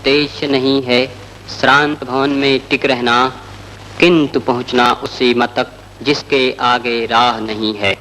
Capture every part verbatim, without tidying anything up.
उद्देश्य नहीं है श्रांत भवन में टिक रहना, किंतु पहुंचना उस सीमा तक जिसके आगे राह नहीं है।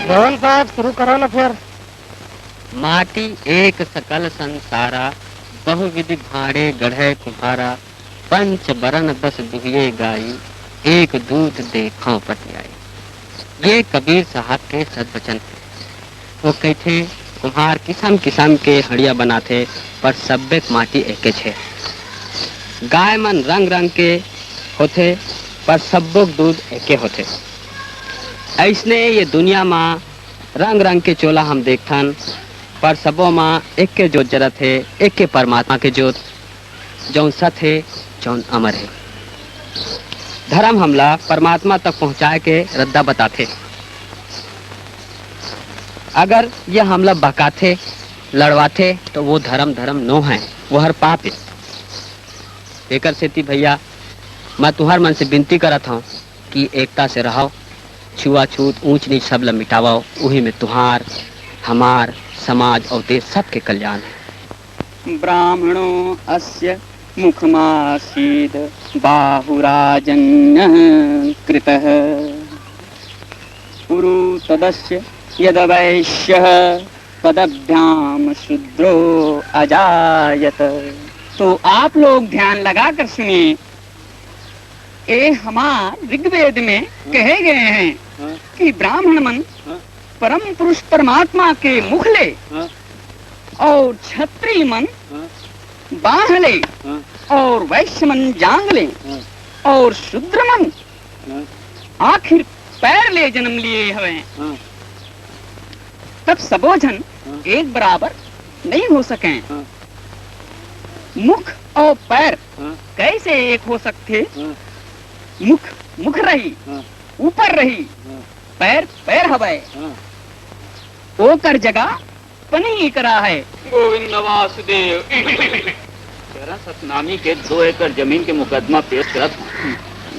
भवन साहब, शुरू करो ना फिर। माटी एक सकल संसारा, बहुविधि भांडे गढ़े कुम्हारा, पंच बरन दस दुहिये गाई, एक दूध देखौं पति आई। ये कबीर साहब के सत वचन हे। वो कहिथे, कुम्हार किसम किसम के हंड़िया बनाथे, पर सब्बे के माटी एकेच हे। गाय मन रंग रंग के होथे, पर सब्बो के दूध एके होथे। अइसने ये दुनिया मा रंग रंग के चोला हम देखथन, पर सबो मा एके जोत जरत हे, एके परमात्मा के जोत, जौन सत हे, जौन अमर हे। धरम हमला परमात्मा तक पहुंचाए के रद्दा बताथे। अगर ये हमला बकाथे, लड़वाथे, तो वो धरम धरम नो हे, वो हर पाप हे। एकर सेती भैया, मैं तुंहर मन से बिनती करत हौं कि एकता से रहव, छुआछूत, ऊंच नीच सब ल मिटावव, उही में तुंहर, हमार, समाज अउ देश सबके कल्याण हे। ब्राह्मणो अस्य मुखमासीद बाहुराजन्यः कृतः। उरु तदस्य यदवैश्यः पदभ्याम शूद्रो अजायत। तो आप लोग ध्यान लगाकर सुनिए, ये हमार ऋग्वेद में हाँ। कहे गए हैं हाँ। कि ब्राह्मण मन हाँ। परम पुरुष परमात्मा के मुख ले हाँ। और क्षत्रिय मन हाँ। बाह ले हाँ। और वैश्य मन जांग ले हाँ। और शूद्र मन हाँ। आखिर पैर ले जन्म लिए हवे। हाँ। तब सबो झन हाँ। एक बराबर नहीं हो सके। हाँ। मुख और पैर हाँ। कैसे एक हो सकथे? हाँ। मुख मुख रही, हाँ। ऊपर रही, हाँ। पैर पैर हवय। हाँ। ओकर जगह पनी करा है। गोविंद वासुदेव। तेरा सतनामी के दो एकड़ जमीन के मुकदमा पेश करत हूँ।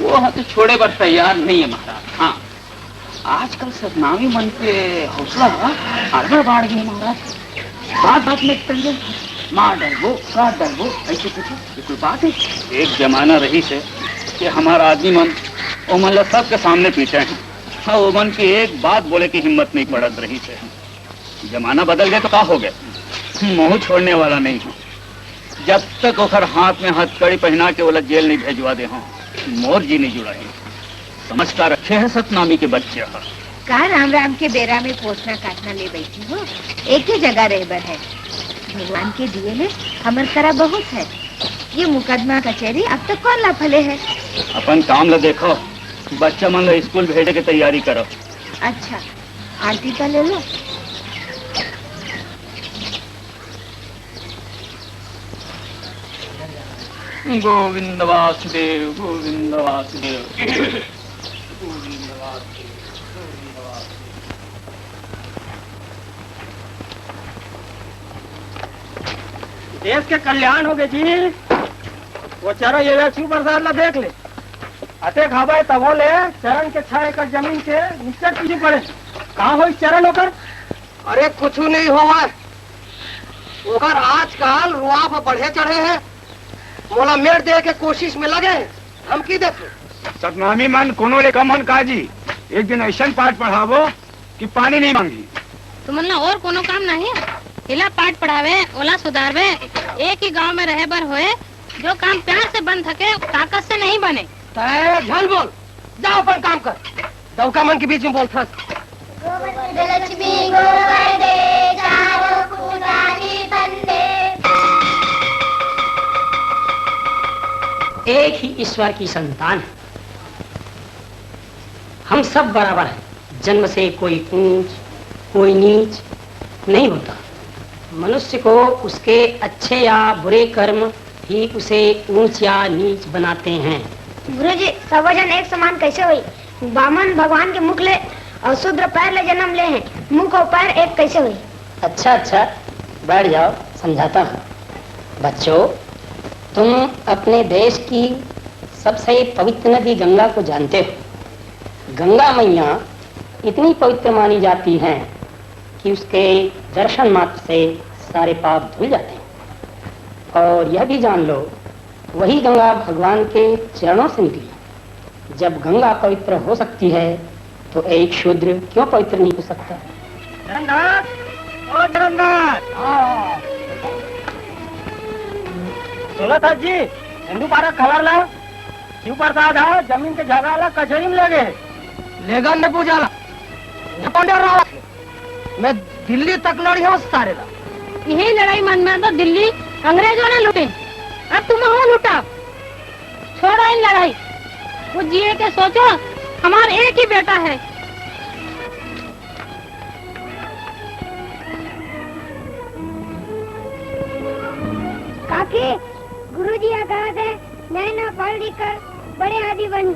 वो ह तो छोड़े बर तैयार नहीं है महाराज। हाँ, आजकल सतनामी मन के हौसला ह अड़बड़ बाढ़ गे हे महाराज। बात बात में तंगे मार डरबो, काट डरबो, ऐसे कुछ ये कोई बात है? एक जमाना रहिस हे कि हमार आदमी मन ओमन ला सबके सामने पीटे हैं। हाँ, ओमन की एक बात बोले की हिम्मत नहीं पड़त रहिस हे। जमाना बदल गया तो का हो गया, मुंह छोड़ने वाला नहीं हूँ। जब तक ओखर हाथ में हथकड़ी पहना के ओला जेल नहीं भेजवा दे हूँ, मोर जी नहीं जुड़ा है। समझ का रखे है सतनामी के बच्चे ह। का राम राम के बेरा में पोसना काटना ले बैठी हो? एक ही जगह रहे बर है। भगवान के दिए ले हमर करा बहुत है। ये मुकदमा कचहरी अब तक कौन ला फले है? अपन काम ला देखो, बच्चा मन ला स्कूल भेजे के तैयारी करो। अच्छा, आरती का ले लो। गोविंद वासुदेव, गोविंद वासुदेव। देश के कल्याण होगे जी। वो चारों ये शिव प्रसाद ला देख ले। अते खाबे तभो ले चरण के छह एकड़ जमीन के नीचे पीछे पड़े। कहाँ हो इस चरण होकर? अरे कुछ नहीं होवा। ओकर आजकल रुआब बढ़े चढ़े है। मोला मेड़ दे के कोशिश में लगे। हम की देखो? सतनामी मन कोनो ले कम हन का जी? एक दिन ऐसन पाठ पढ़ाबो कि पानी नहीं मांगी। तुमन ला और कोनो काम नहीं? इला पाठ पढ़ावे, ओला सुधारवे। एक ही गांव में रहे बर होए, जो काम प्यार से बन सके, ताकत से नहीं बने। तय झन बोल, जा अपन काम कर। डौका मन के बीच में बोलथस। गोबर दे लक्ष्मी गोबर दे, चारों पुजारी बंदे। एक ही ईश्वर की संतान है। हम सब बराबर हैं। जन्म से कोई ऊंच, कोई नीच नहीं होता। मनुष्य को उसके अच्छे या बुरे कर्म ही उसे ऊंच या नीच बनाते हैं। गुरुजी, सबो जन एक समान कैसे होई? बामन भगवान के मुख ले और शूद्र पैर ले जन्म ले हैं, मुख और पैर एक कैसे होई? अच्छा, अच्छा, बैठ जाओ, समझाता हूँ। बच्चों, तुम अपने देश की सबसे पवित्र नदी गंगा को जानते हो। गंगा मैया इतनी पवित्र मानी जाती हैं कि उसके दर्शन मात्र से सारे पाप धुल जाते हैं। और यह भी जान लो, वही गंगा भगवान के चरणों से निकली। जब गंगा पवित्र हो सकती है, तो एक शूद्र क्यों पवित्र नहीं हो सकता? जगन्नाथ, ओ जगन्नाथ। हाँ। सुनत हस जी, हिंदू पारा खलर ला, शिव प्रसाद हा जमीन के झगड़ा ला कचहरी में लगे। लेगन ने पूजा ला, ये कौन डर रहा है? मैं दिल्ली तक लड़ी हूँ सारे ला। यही लड़ाई मन में तो दिल्ली अंग्रेजों ने लूटे, अब तुम हो लूटा। छोड़ो इन लड़ाई, वो जिए के सोचो, हमार एक ही बेटा है। काकी, गुरुजी ह कहा थे, नैन ह पढ़ लिख कर बड़े आदमी बनी।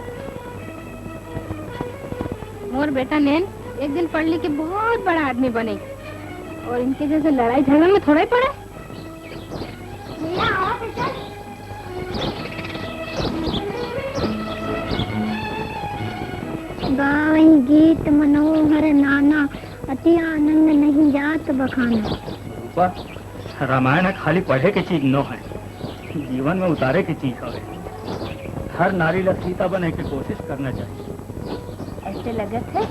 मोर बेटा नैन एक दिन पढ़ लिख के बहुत बड़ा आदमी बने, और इनके जैसे लड़ाई झगड़ा में थोड़ा ही पड़े। भैया, आओ तो चल। गावई गीत मनोहर नाना, अति आनंद नहीं जात बखाना। रूपा, रामायण ह खाली पढ़े के चीज नो है, जीवन में उतारे के चीज हवे। हर नारी ला सीता बने के कोशिश करना चाहिए। ऐसे लगत है,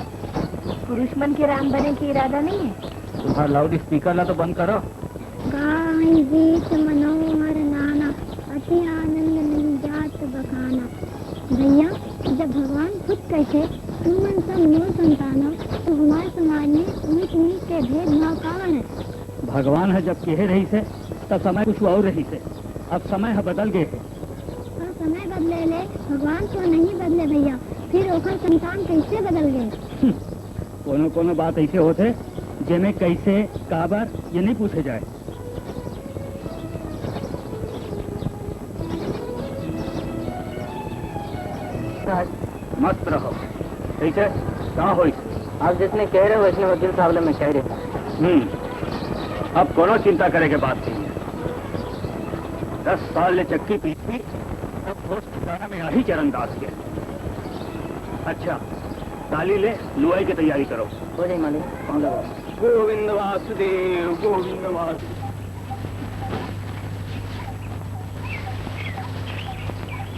पुरुष मन के राम बने के इरादा नहीं है। तुम्हारा लाउड स्पीकर ला तो बंद करो। गावई गीत मनोहर नाना, अति आनंद नहीं जात बखाना। भैया, जब भगवान खुद कहते, "तुमन सब मोर संतान हो," तो हमारे समाज में ऊंच नीच के भेदभाव काबर है? भगवान ह जब कहे रहिस हे, तब समय कुछ और रहिस हे। अब समय ह बदल गए हे। अब समय बदले ले भगवान तो नहीं बदले भैया, फिर ओकर संतान कैसे बदल गए? हम्म, कोनो कोनो बात ऐसे होथे, जेमे कैसे, काबर, ये नहीं पूछे जाए। मस्त रहो। कैसे? का होइस? आप जिसने कह रहे हो, वैसने वकील साहब ले मैं कह रहे हूँ। हम्म, अब कोनो चिंता करे के बात नहीं है। दस साल ले चक्की पीटी, अब ठोस ठिकाना में आही चरण दास के। अच्छा, ताली ले, लुआई के तैयारी करो। हो जाए मालिक, पाँव लगो। गोविंद वासुदेव, गोविंद वासुदेव।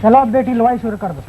चलो अब बेटी, लुआई शुरू कर दो।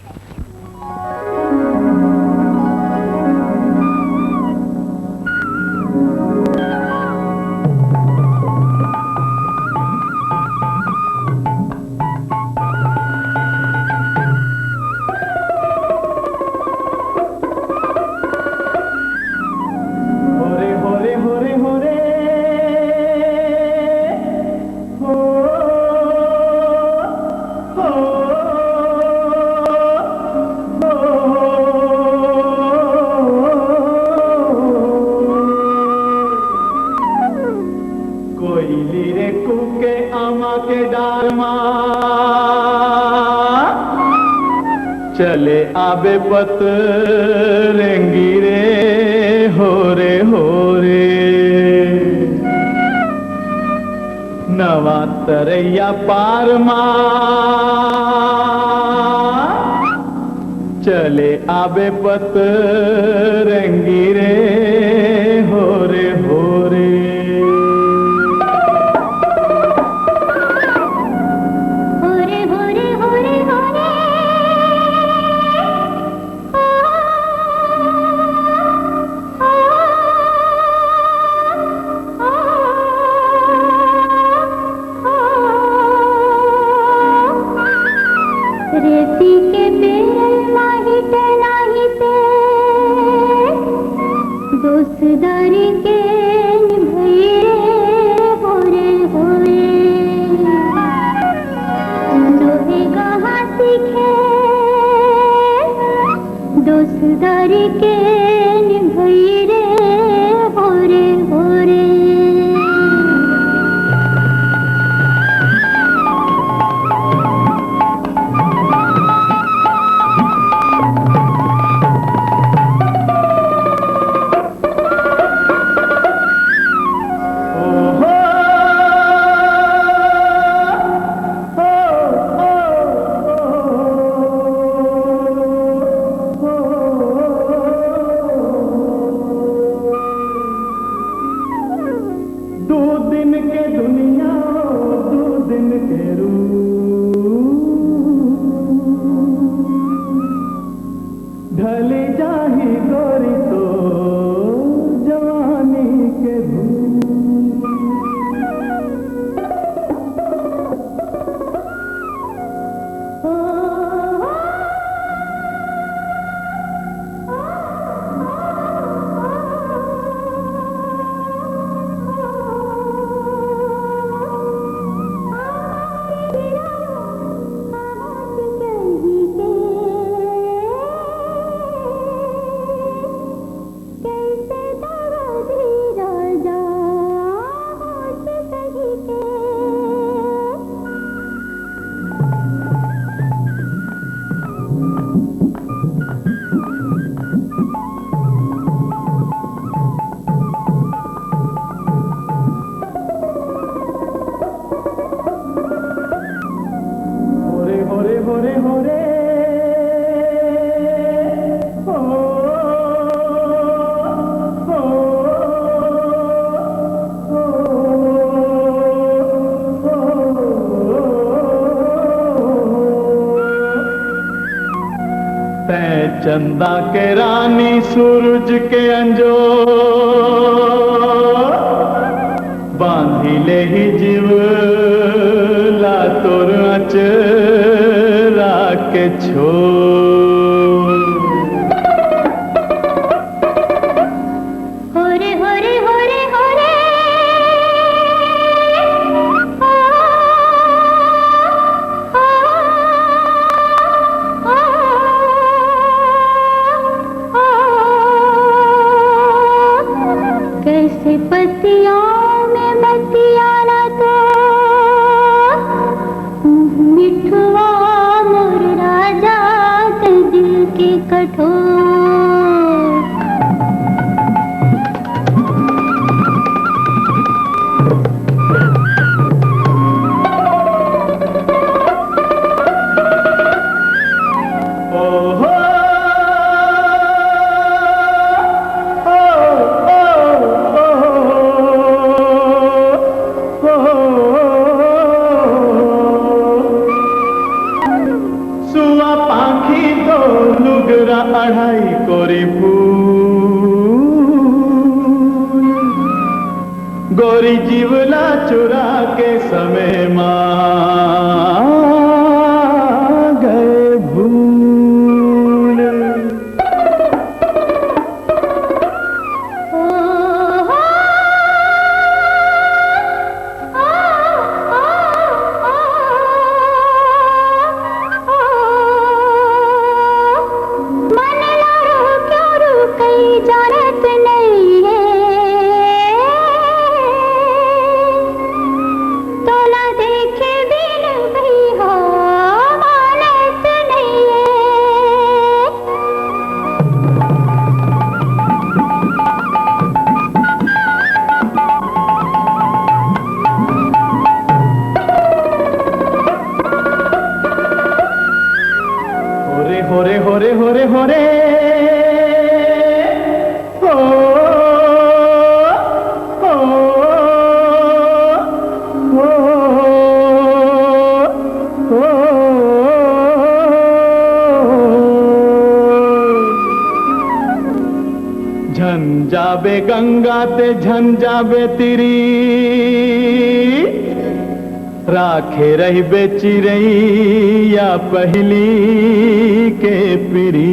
चले आबे पतरंगी रे, हो रे, हो रे। नवा तरैया पार मा चले आबे पतरंगी रे, हो रे, हो रे। हो रे, हो रे, हो रे, हो रे। रेती के पेरल माही टनाही ते, दोस्तदारी के निभई रे, हो रे, हो रे। लोहे गहा सीखे, दोस्तदारी के निभई रे, हो रे, हो रे। दू दिन के दुनिया, दू दिन के रूप, ढली जाही गोरी तो जवानी के धूप। तैं चंदा के रानी, सूरज के अंजोर, बांधी ले ही जीव ला तोर अचरा के छोर। हो रे, हो रे, हो रे, हो रे। कैसे पतियों में मतियाना तो मिठुआ मोर राजा के दिल के कठोर। सुआ पाखी तो लुगरा अढ़ाई कोरी फूल, गोरी जीवला चुरा के समय मा गए भूल। मन ला रोक्यो रुकई जानत नइये, तोला देखे बिन भई होरे होरे होरे होरे। हो, हो, हो, हो। झन जाबे गंगा ते झन जाबे तिरी, राखे रहिबे चिरैया पहिली के प्रीत।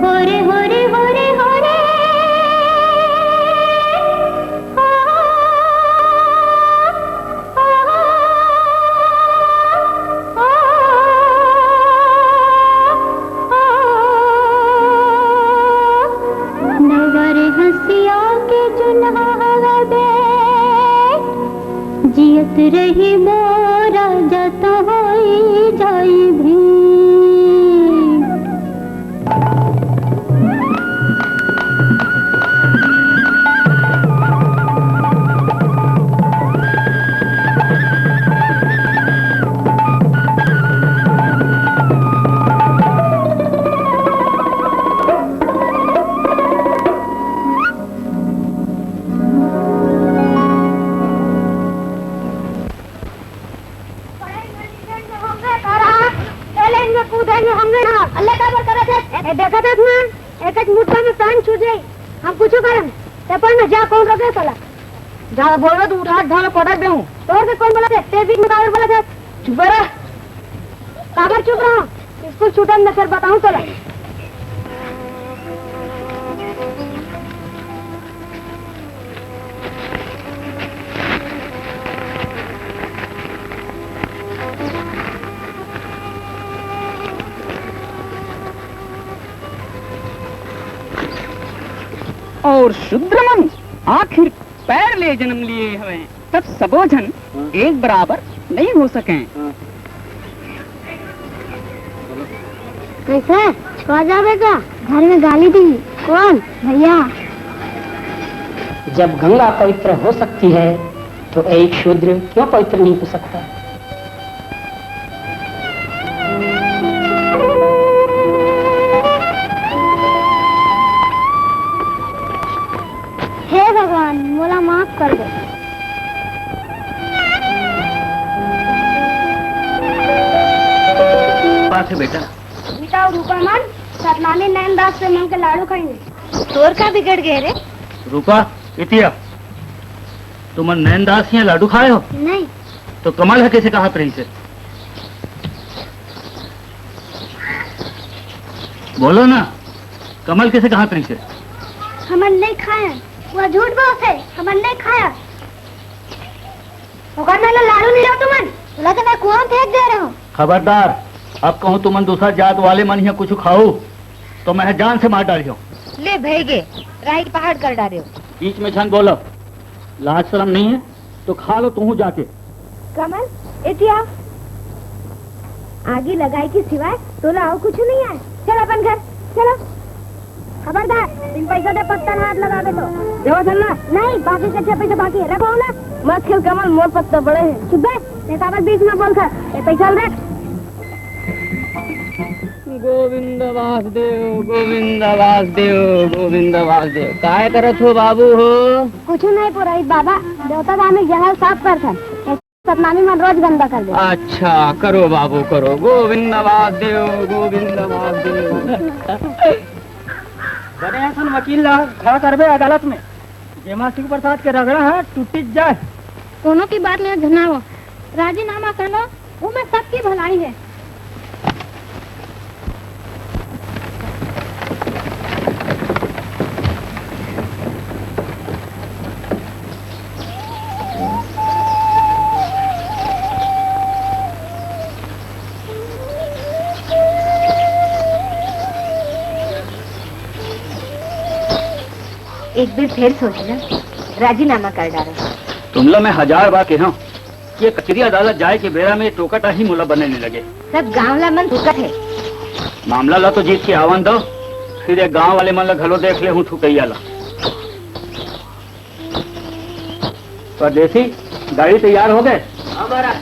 होरे, होरे, होरे, होरे। नवर हंसिया के जुनहा हवा दे, जियत रही मोरा जत होई जाई भी। पढ़ाई में लिखेंगे होंगे तारा, खेलेंगे कूदेंगे होंगे ना। अल्लाह काबर करत है? ए, देखत हस ना, एक एक मुट्ठा में प्राण छूट जाई। हम कुछ करन, ते पढ़ ना, जा, कौन रोके तोला? जा बोलबे तो उठा के धर पटक देहूं। तोर से कौन बोला थे? ते बीच में काबर बोला थे? चुप रह। काबर चुप रहा? स्कूल छूटन में फिर बताऊं तोला। और शूद्र मन आखिर पैर ले जन्म लिए हवे, तब सबो झन हाँ। एक बराबर नहीं हो सके। हाँ। कैसे? छुआ जावे का? घर में गाली दी। कौन? भैया। जब गंगा पवित्र हो सकती है, तो एक शूद्र क्यों पवित्र नहीं हो सकता? हे भगवान, मोला माफ कर दे। बात है बेटा। मीता अउ रूपा मन सतनामी नैन दास से मंग के लाडू खाइने। तोर का बिगड़ गए रे? रूपा, इतिया, तुमन नैन दास के इहाँ लाडू खाए हो? नहीं। तो कमल ह कइसे कहत रहिसे? बोलो ना, कमल कइसे कहत रहिसे? हमन नहीं खाया, वो झूठ बोलथे, हमन नहीं खाया। ओकर में ले लाडू नहीं लो तुमन। बोला तो मैं कुआं फेंक दे रहा हूँ। खबरदार, अब कहूँ तुमन दूसरा जात वाले मन इहाँ कुछ खाओ, तो मैं जान से मार डालियो। ले भैगे, राई पहाड़ कर डालियो। बीच में झन बोलो, लाज शरम नहीं है तो खा लो तुहूँ जाके। कमल, एती आ। आगी लगाई के सिवाय तोला अउ कुछ नहीं आए। चल अपन घर, चलो। खबरदार, बिन पैसा दे पत्थर हाथ लगावे तो। देवा चलना? नहीं, बाकी के छह पैसे बाकी है, रखो ना। मत खेल कमल, मोर पत्ता बड़े हैं। चुप बे, मैं काबर बीच में बोल कर, ये पैसा रख। गोविंद वासुदेव, गोविंद वासुदेव, गोविंद वासुदेव। काय करत हो बाबू हो? कुछ नहीं पुरोहित बाबा, देवता धाम में जंगल साफ करथन। सतनामी मन रोज गंदा कर दे। अच्छा, करो बाबू, करो। गोविंद वासुदेव, गोविंद वासुदेव। बने असन वकील ला खड़ा करबे अदालत में, जेमा शिव प्रसाद के रगड़ा ह टूटिच जाए। कोनो की बात नहीं झनाओ, राजीनामा कर लो, उमे सबकी भलाई है। एक बेर फेर सोच ना, राजीनामा कर डारो। तुमला मैं हजार बार कहा कि ये कचेरी अदालत जाए के बेरा में टोकाटाही मोला बने नहीं लगे। सब गांव ला मन भुगत है। मामला ला तो जीत के आवन दो, फिर ये गांव वाले मन ला घलो देख ले हूँ ठुकैया ला। परदेसी, गाड़ी तैयार हो गए? हाँ महाराज।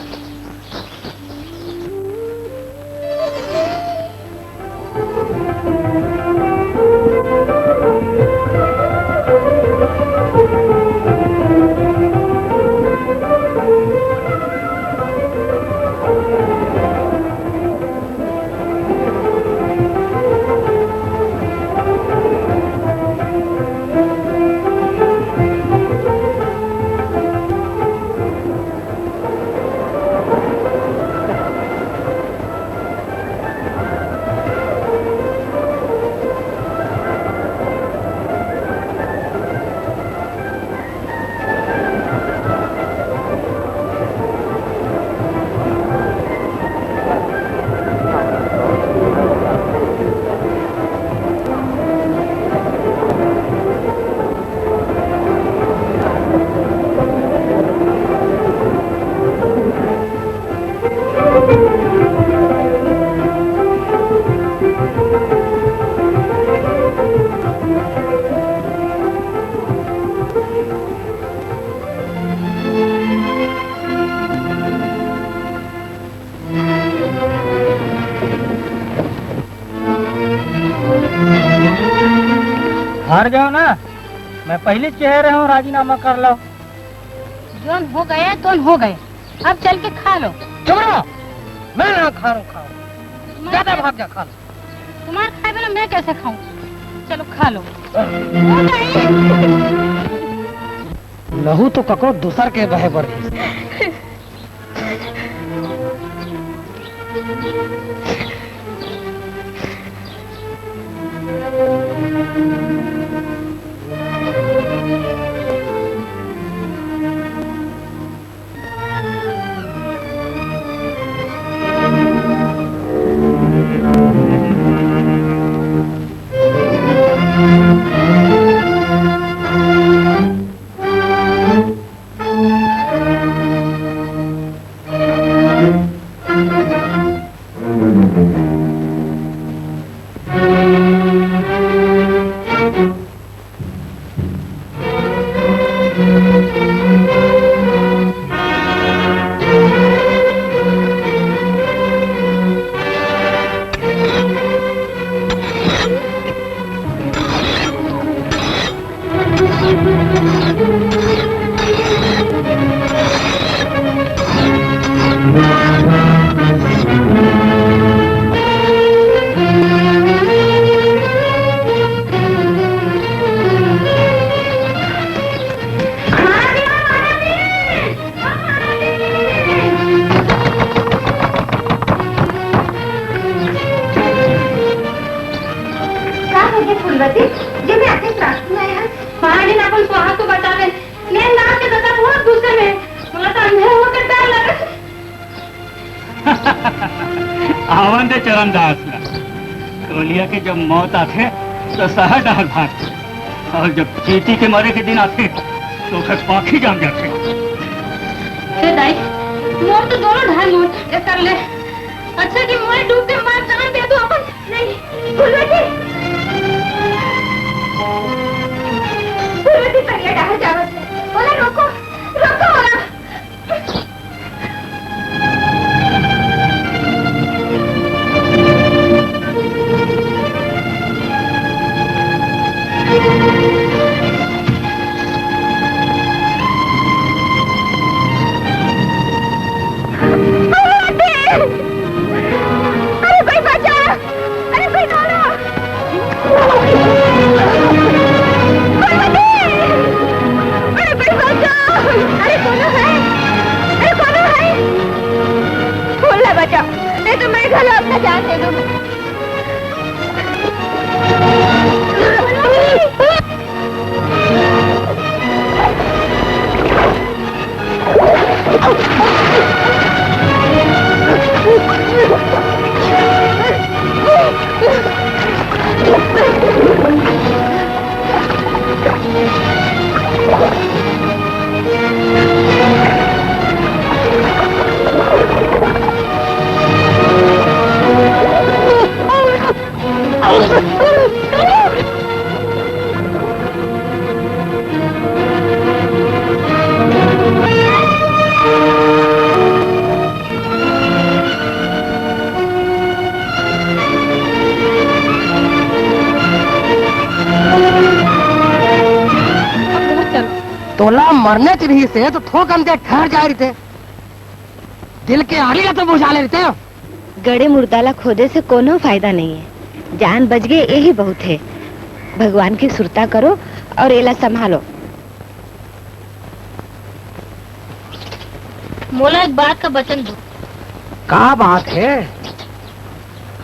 हार गए हो ना, मैं पहले कह रहे हूँ राजीनामा कर लो। जोन हो गए, तोन हो गए, अब चल के खा लो। चुप रहो, मैं ना खा रहा हूँ, खाओ। ज्यादा भाग जा, खा लो। तुम्हारे खाए बिना मैं कैसे खाऊं? चलो खा लो। ओ दाई! लहू तो कको दूसर के बहे बर रहिस। का हो गया फूलवती? जे मैं आके प्रार्थना है। महारानी ने अपन सुहाग को बचा ले। मैं नाच के दादा बहुत गुस्से में। बोला तो अंधे होकर डर लगा। आवन दे चरणदास ला। टोलिया के जब मौत आथे, तो शहर डहर भागथे, और जब चींटी के मरे के दिन आथे, तो ओकर पाखी जाम जाथे। हे दाई, मोर तो दोनों ढाई मौत कर ले। अच्छा कि मोर डूब के मार जान दे तू अपन। नहीं, फुलवती। फुलवती, तरिया डहर जावत हे। ओला रोको, रोको ओला। अरे कोई बचा! अरे कोई ढूंढो! पार्वती! अरे कोई बचाओ! अरे कोनो है? अरे कोनो है? फूल ला बचाओ, नहीं तो मैं घलो अपना जान दे दूंगी। तोला मरना चाहिए से तो थोकन दे ठहर जा रही थे। दिल के आड़ी ला तो बुझा ले रही थे। गड़े मुर्दा ला खोदे से कोनो फायदा नहीं है। जान बच गए, यही बहुत है। भगवान की सुरता करो और एला संभालो। मोला एक बात का वचन दो। का बात है?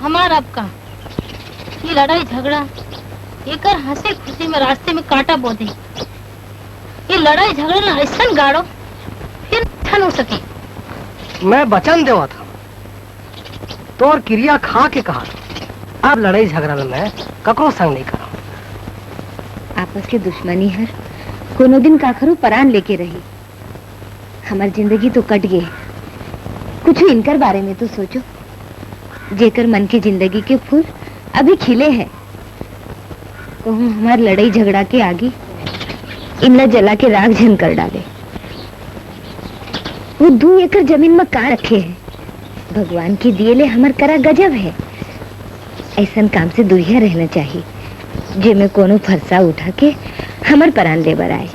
हमार आपका ये लड़ाई झगड़ा, एकर हंसी खुशी में रास्ते में कांटा बो दे। ये लड़ाई झगड़ा ना ऐसन गाड़ो, फिर ठन हो सके। मैं वचन देवा था, तोर किरिया खा के कहा, अब लड़ाई झगड़ा ल मैं ककरो संग नहीं करंव। आपस के दुश्मनी हर कोनो दिन काखरू परान लेके रही। हमर जिंदगी तो कट गे, कुछ इनकर बारे में तो सोचो। जेकर मन के जिंदगी के फूल अभी खिले हैं, कहूँ हमार लड़ाई झगड़ा के आगी इनला जला के राख झन कर डाले। वो दू एकड़ जमीन में का रखे है? भगवान के दिए ले हमर करा गजब है। ऐसन काम से दूरिया रहना चाहिए। जेमे कोनो फरसा उठा के हमर परान ले बर आए।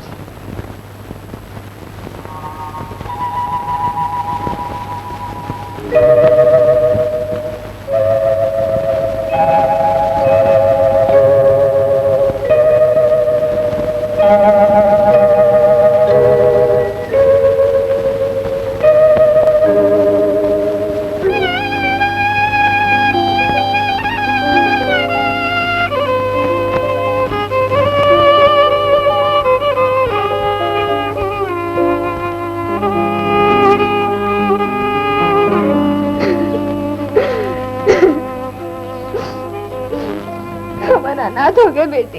हमन अनाथ हो गए बेटी,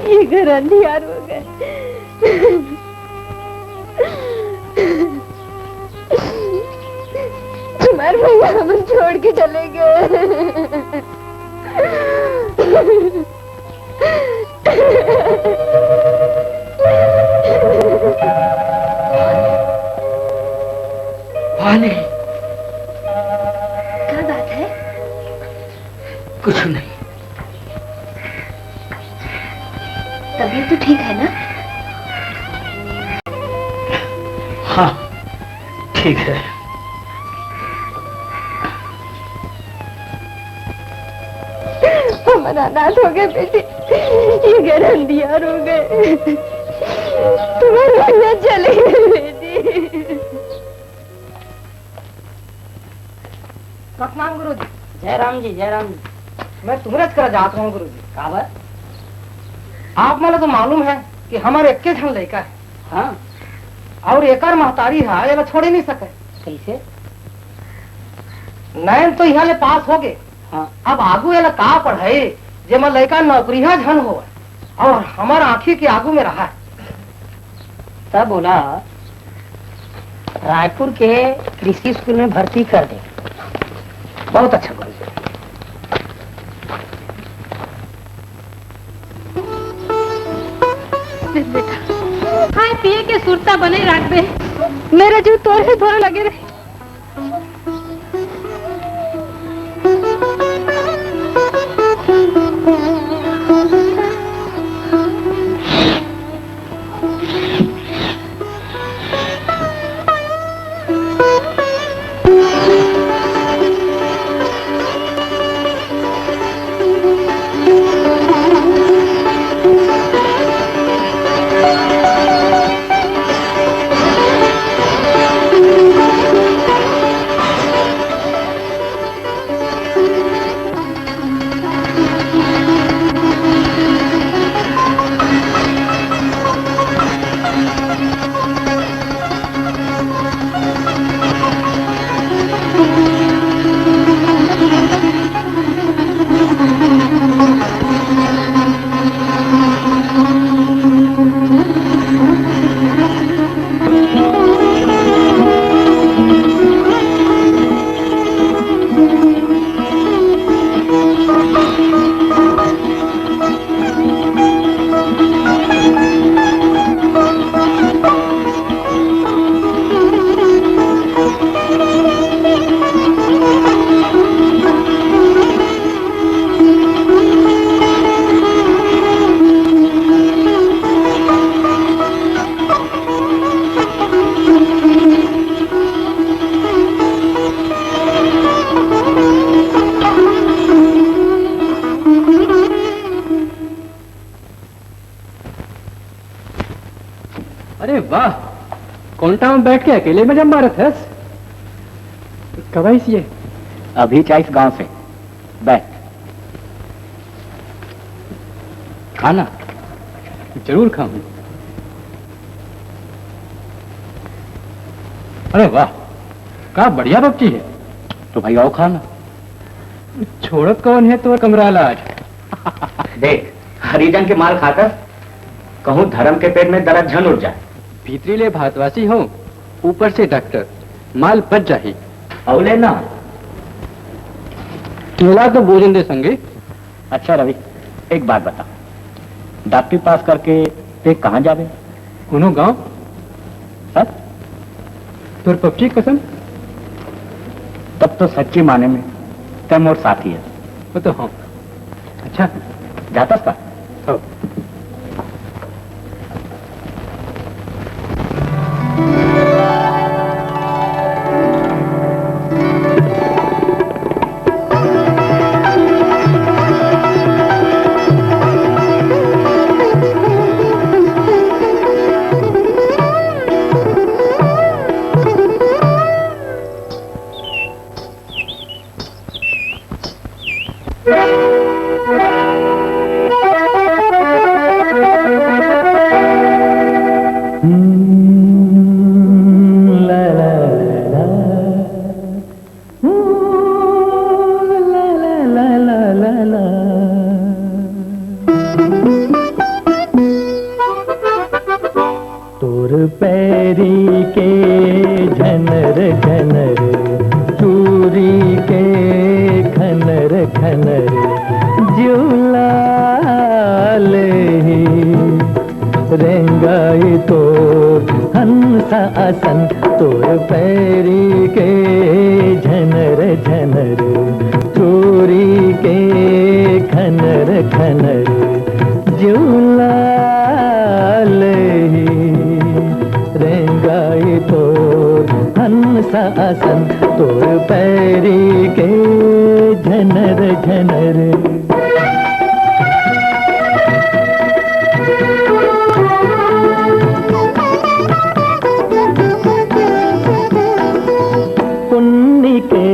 ये घर अंधियार हो गए। तुम्हारे भैया हमन छोड़ के चले गए। वानी। क्या बात है? कुछ नहीं। तबीयत तो ठीक है ना? हाँ, ठीक है। हमर अनाथ हो गए बेटी, ये घर अंधियार हो गए। तुम्हारे भैया चले गए बेटी। सतनाम गुरुजी। जय राम जी, जय राम जी। मैं तुम्हरेच करा जात रहूं गुरुजी। काबर? आप मन ला तो मालूम है कि हमर एक्के झन लइका है। हाँ। और एकर महतारी हा एला छोड़े नहीं सके। कैसे? नैन तो इहाँ ले पास हो गए। हाँ। अब आगू एला का पढ़ाई, जेमा लइका नौकरिया झन होवय और हमर आँखी के आगू में रहा। तब ओला रायपुर के कृषि स्कूल में भर्ती कर दे। बहुत अच्छा गुरुजी। ले बेटा, खाए पिए के सुरता बने राखबे। मेरा जीव तोरे भर लगे रहे। अरे वाह, कोंटा में बैठ के अकेले मजा मारत हस। कब आइस ये? अभी आइस गांव से। बैठ, खाना। जरूर खाऊं। अरे वाह, का बढ़िया पपची है। तो भाई आओ खाना। छोड़त कौन है तोर कमरा ला आज? देख, हरिजन के माल खाकर कहूँ धर्म के पेट में दरद झन उठ जाए। भीतरी ले भारतवासी हो, ऊपर से डॉक्टर, माल पच जाही। अउ ले ना। मिला तो भोजन दे संगी। अच्छा रवि, एक बात बता, डॉक्टरी पास करके ते कहाँ जाबे? कोनो गांव। सच? तोर पपची कसम। तब तो सच्ची माने में ते मोर साथी हे। वो तो हंव। अच्छा। जाथस का? हंव। तोर पैरी के झनर झनर, चूरी के खनर खनर, जिव लाल ही रेंगाई तोर हंसा असन। तोर पैरी के झनर झनर, चूरी के खनर खनर, जिव लाल ही रेंगाई तोर हंसा असन। तोर पैरी के झनर झनर। पुन्नी के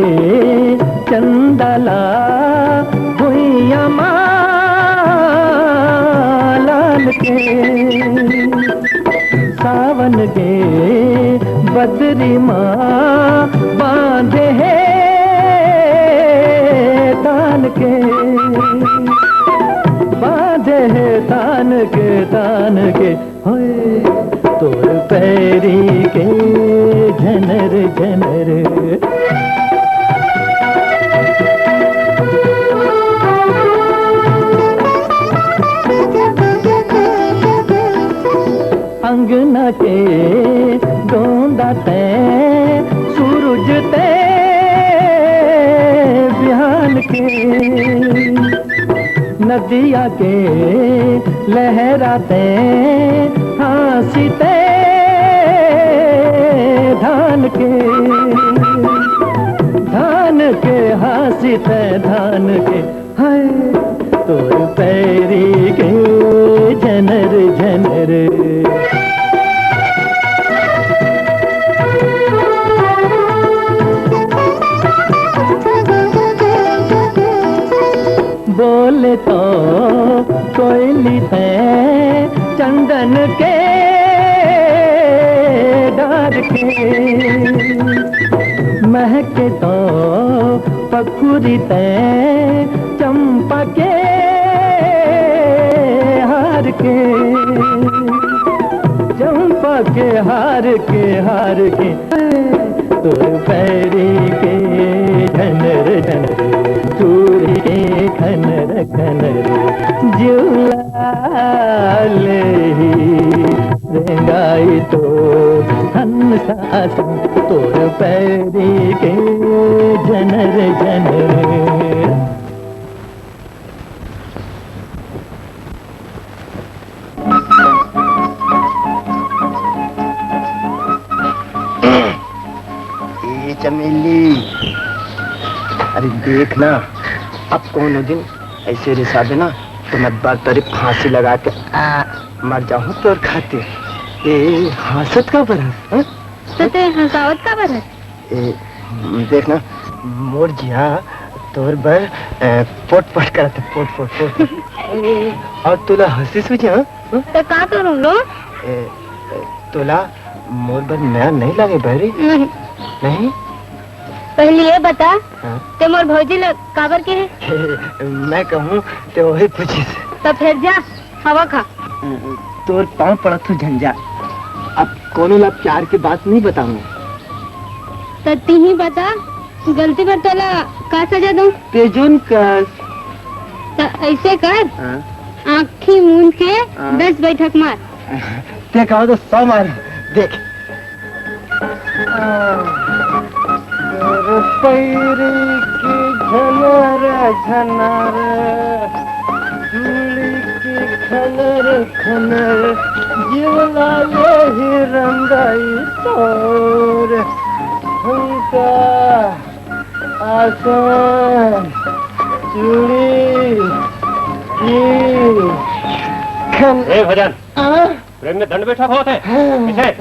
चंदा ला भुइयां मा लान के, सावन के बदरी मा बांधे हे तान के, बांधे हे तान के, तान के। होए तोर पैरी के झनर झनर। अंगना के गोंदा ते, सूरज ते बिहान के, नदिया के लहरा ते, हांसी ते धान के, धान के हांसी ते धान के। हाय तोर पैरी के झनर झनर। बोले तो कोयली ते चंदन के डार के, महके तो पखुरी ते चंपा के हार के, चंपा के हार के, हार के। तोर पैरी के झनर झनर, चूरी के खनर खनर, जिव लाल ही रेंगाई तोर हंसा असन। तोर पैरी के झनर झनर। ए चमेली, अरे देख ना, अब कोनो दिन ऐसे रिसा देना तो मैं बार तेरी फांसी लगा के आ, मर जाऊं तोर खातिर। ए, हंसत काबर हस, हाँ? तो ते हंसावत काबर हस? ए, देख ना, मोर जिया तोर बर, ए, पोट पोट करत हे, पोट पोट, पोट पोट। और तोला हंसी सूझे, हाँ? तो का करूं लो? ए, ए, तोला मोर बर मया नहीं लागे बहरी? नहीं। नहीं? पहले ये बता, हाँ? ते मोर भौजी ला काबर केहे? मैं कहूँ ते वही पूछिस। तो फिर जा, हवा खा। तोर पाँव पड़त हूँ झंझा, अब कोनो ला प्यार के बात नहीं बताऊँ। तो तिही बता, गलती बर तोला का सजा दूँ? ते जोन कस। तो ऐसे कर, हाँ? आँखी मूंद के हाँ। दस बैठक मार। ते कहो तो सौ मार, देख। तोर पैरी के झनर झनर, चूड़ी की खनर खनर, जीव लागे ही रंगाई तोर। झुमका, आसन, चूड़ी की खन- ए भजन, आ? प्रेम में दंड बैठा बहुत है। हाँ। पीछे।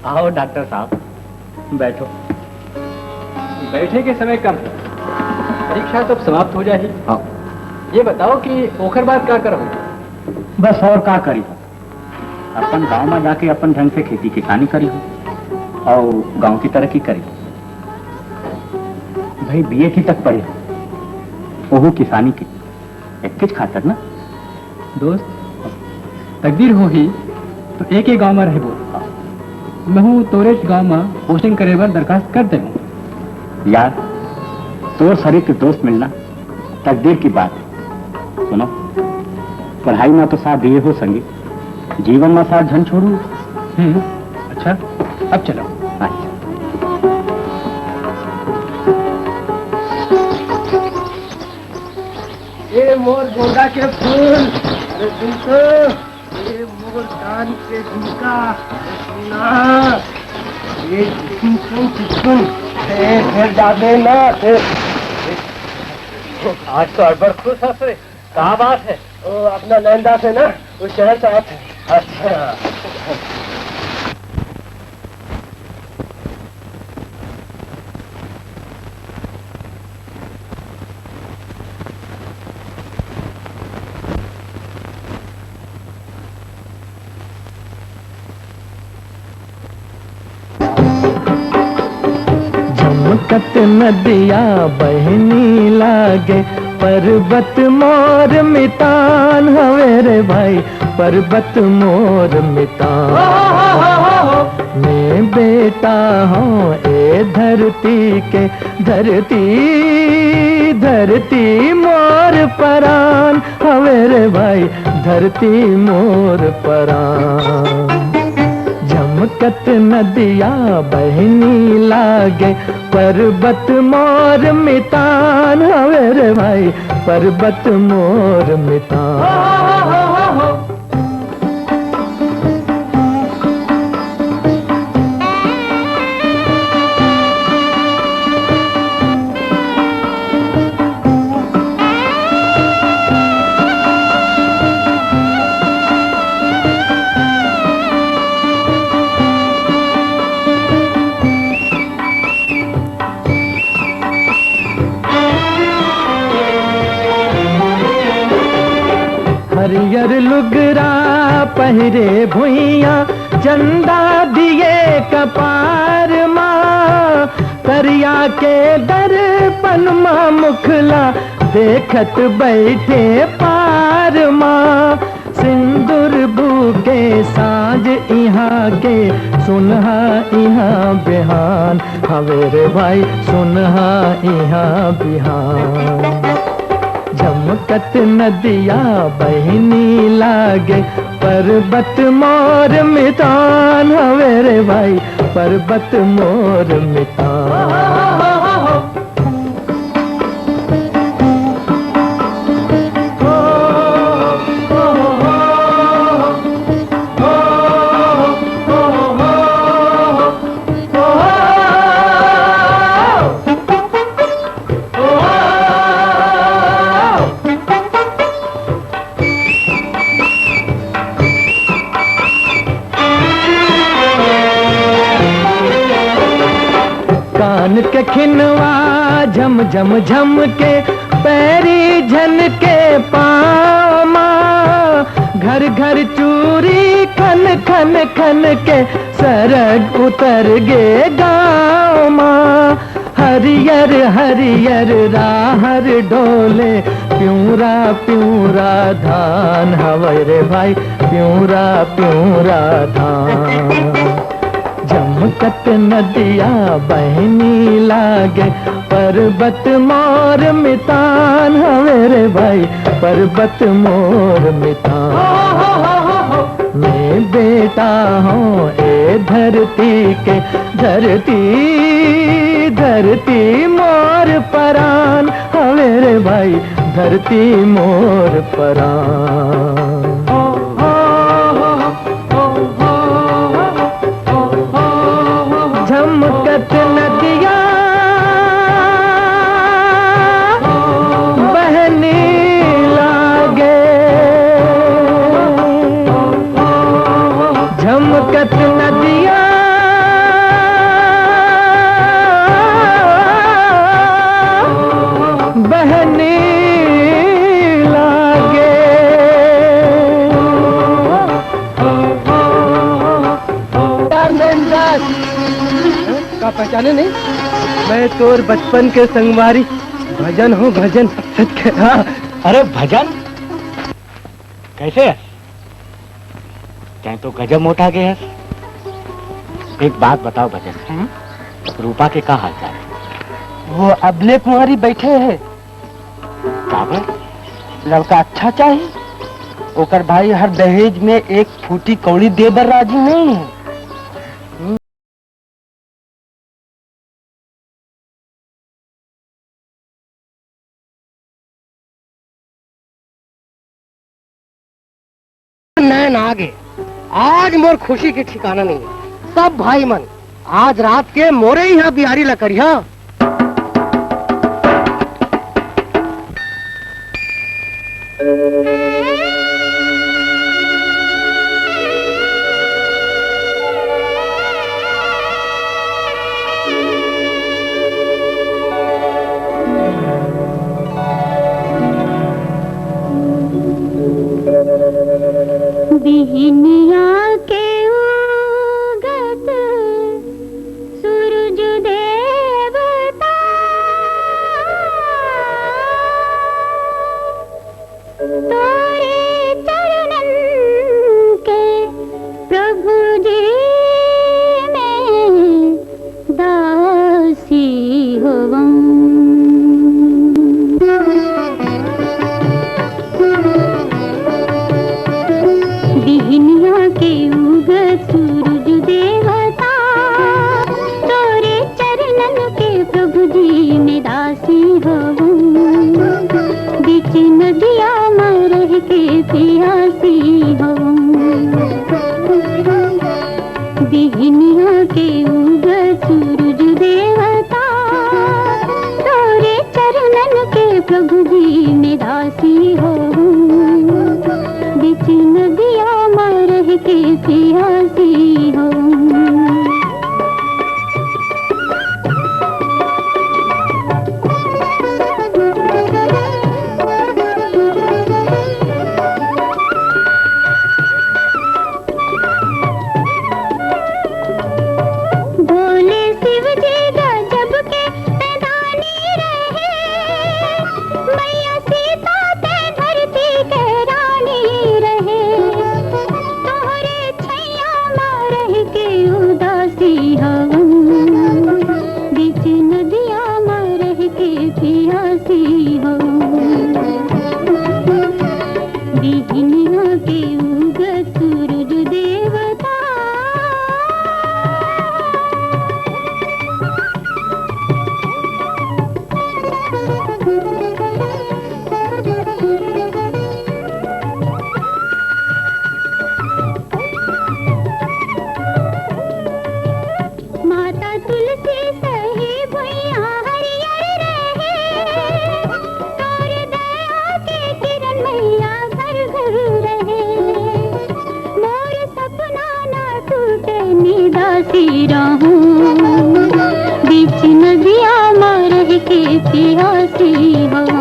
आओ डॉक्टर साहब, बैठो। बैठे के समय कम है, परीक्षा तो अब समाप्त हो जाही। हाँ। ये बताओ कि ओखर बाद का करहू? बस और का करी, अपन गांव में जाके अपन ढंग से खेती किसानी करी हो और गांव की तरक्की करी। भाई बीए की तक पढ़े हो, ओहू किसानी की, एक खातर ना। दोस्त, तकदीर होही तो एक ही गांव में रहबो। महू तोरेच गांव में पोस्टिंग करे बर दरखास्त कर देहूं। यार, तोर सरीक दोस्त मिलना तकदीर की बात है। सुनो, पढ़ाई में तो साथ दिए हो संगी, जीवन में साथ झन छोड़ू। हम्म, अच्छा, अब चलो। अच्छा। ए मोर गोंदा के फूल, अरे सुन तो, ए मोर कान के झुमका, अरे सुन ना, ए चिकन, चिकन, चिकन, ए फिर जाबे ना, ए, आज तो अड़बड़ खुश हस रे, का बात है? ओ, अपना नैनदास है ना, वो शहर से आत है। अच्छा। झमकत नदिया बहनी लागे, पर्वत मोर मितान हवे रे भाई, पर्वत मोर मितान। मैं बेटा हूँ ए धरती के, धरती, धरती मोर परान हवे रे भाई, धरती मोर परान। झमकत नदिया बहनी लागे, पर्वत मोर मितान हवे रे भाई, पर्वत मोर मितान। हरियर लुगरा पहिरे भुइयां, चंदा दिए कपार मा, करिया के दर्पण मा मुखला देखत बैठे पार मा। सिंदूर बूके साँझ इहाँ के, सुनहा इहाँ बिहान, हवे रे भाई सुनहा इहाँ बिहान। झमकत नदिया बहनी लागे, पर्वत मोर मितान, हवे रे भाई पर्वत मोर मितान। कान के खिनवा झम झम झम के, पैरी झन के पाँव मा। घर घर चूरी खन खन खन के, सरग उतर गे गाँव मा। हरियर हरियर राहर डोले, प्यूरा प्यूरा धान हवय रे भाई, प्यूरा प्यूरा धान। झमकत नदिया बहनी लागे, पर्वत मोर मितान हवे रे भाई, पर्वत मोर मितान। मैं बेटा हूँ ए धरती के, धरती, धरती मोर परान हवे रे भाई, धरती मोर परान। झमकत नदिया बहनी लागे, झमकत नदिया बहनी लागे। का पहचाने नहीं? मैं तोर बचपन के संगवारी भजन हूँ, भजन। सच कह, हाँ। अरे भजन, कैसे है? तैं तो गजब मोटा गए हस। एक बात बताओ भजन, हम्म? रूपा के का हाल चाल है? वो अबले कुंवारी बैठे है। काबर? लड़का अच्छा चाही, ओकर भाई हर दहेज में एक फूटी कौड़ी दे बर राजी नहीं है। नैन आगे, आज मोर खुशी के ठिकाना नहीं है। सब भाई मन, आज रात के मोरे यहाँ बियारी ला करिहा। बिहनिया के उगत सूरज देवता, तोरे चरणन के प्रभु जी में दासी होवं। बिहनिया के उगत सूरज देवता, तोरे चरणन के प्रभु जी में दासी होवं। बीच नदिया में रह के प्यासी होवं। बिहनिया के उगत सूरज देवता, तोरे चरणन के प्रभु जी में दासी होवं। बीच नदिया में रह के प्यासी होवं। भोले शिव जी गजब के पैदानी रहे, मैया सीता ते धरती के रानी रहे। तोहरे छैया मा रह के उदासी हवं, बीच नदिया मा रह के पियासी हवं। बिहनिया के उगत सूरज देवता। माता तुलसी सही भुइयां हरियर रहे, तोर दया के किरण मैया घर घर रहे। मोर सपना ना टूटे, निदासी रहूं, बीच नदिया मा रह के पियासी हूं।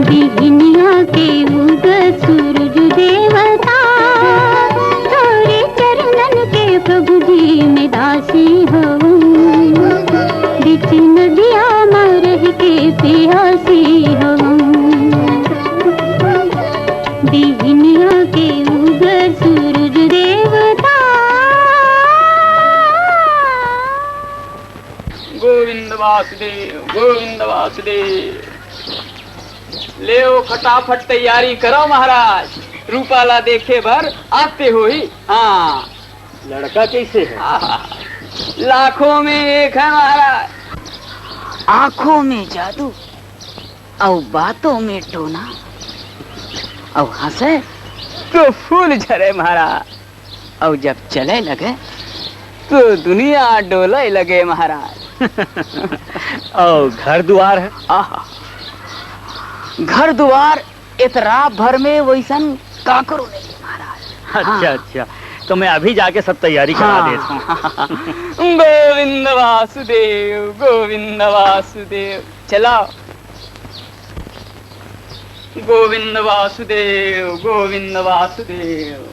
बिहनिया के उगत सूरज देवता, तोरे चरणन के प्रभु जी में दासी हूं। नदिया म रह के पियासी हवं, बिहनिया के उगर सूरज देवता। गोविंद वासुदेव, गोविंद वासुदेव। लेव, फटाफट तैयारी करो महाराज, रूपा ला देखे बर आते होही। हाँ। लड़का कैसे है? आहा, लाखों में एक है महाराज। आंखों में जादू, अउ बातों में टोना, अउ हंसे तो फूल झरे महाराज, अउ जब चले लगे तो दुनिया डोले लगे महाराज। अउ घर दुआर है? आहा, घर दुआर एतरा भर में वइसन काकरो नहीं है महाराज। अच्छा, हाँ। अच्छा, तो मैं अभी जाके सब तैयारी करा हाँ। देता हूँ। गोविंद वासुदेव, गोविंद वासुदेव। चला। गोविंद वासुदेव, गोविंद वासुदेव।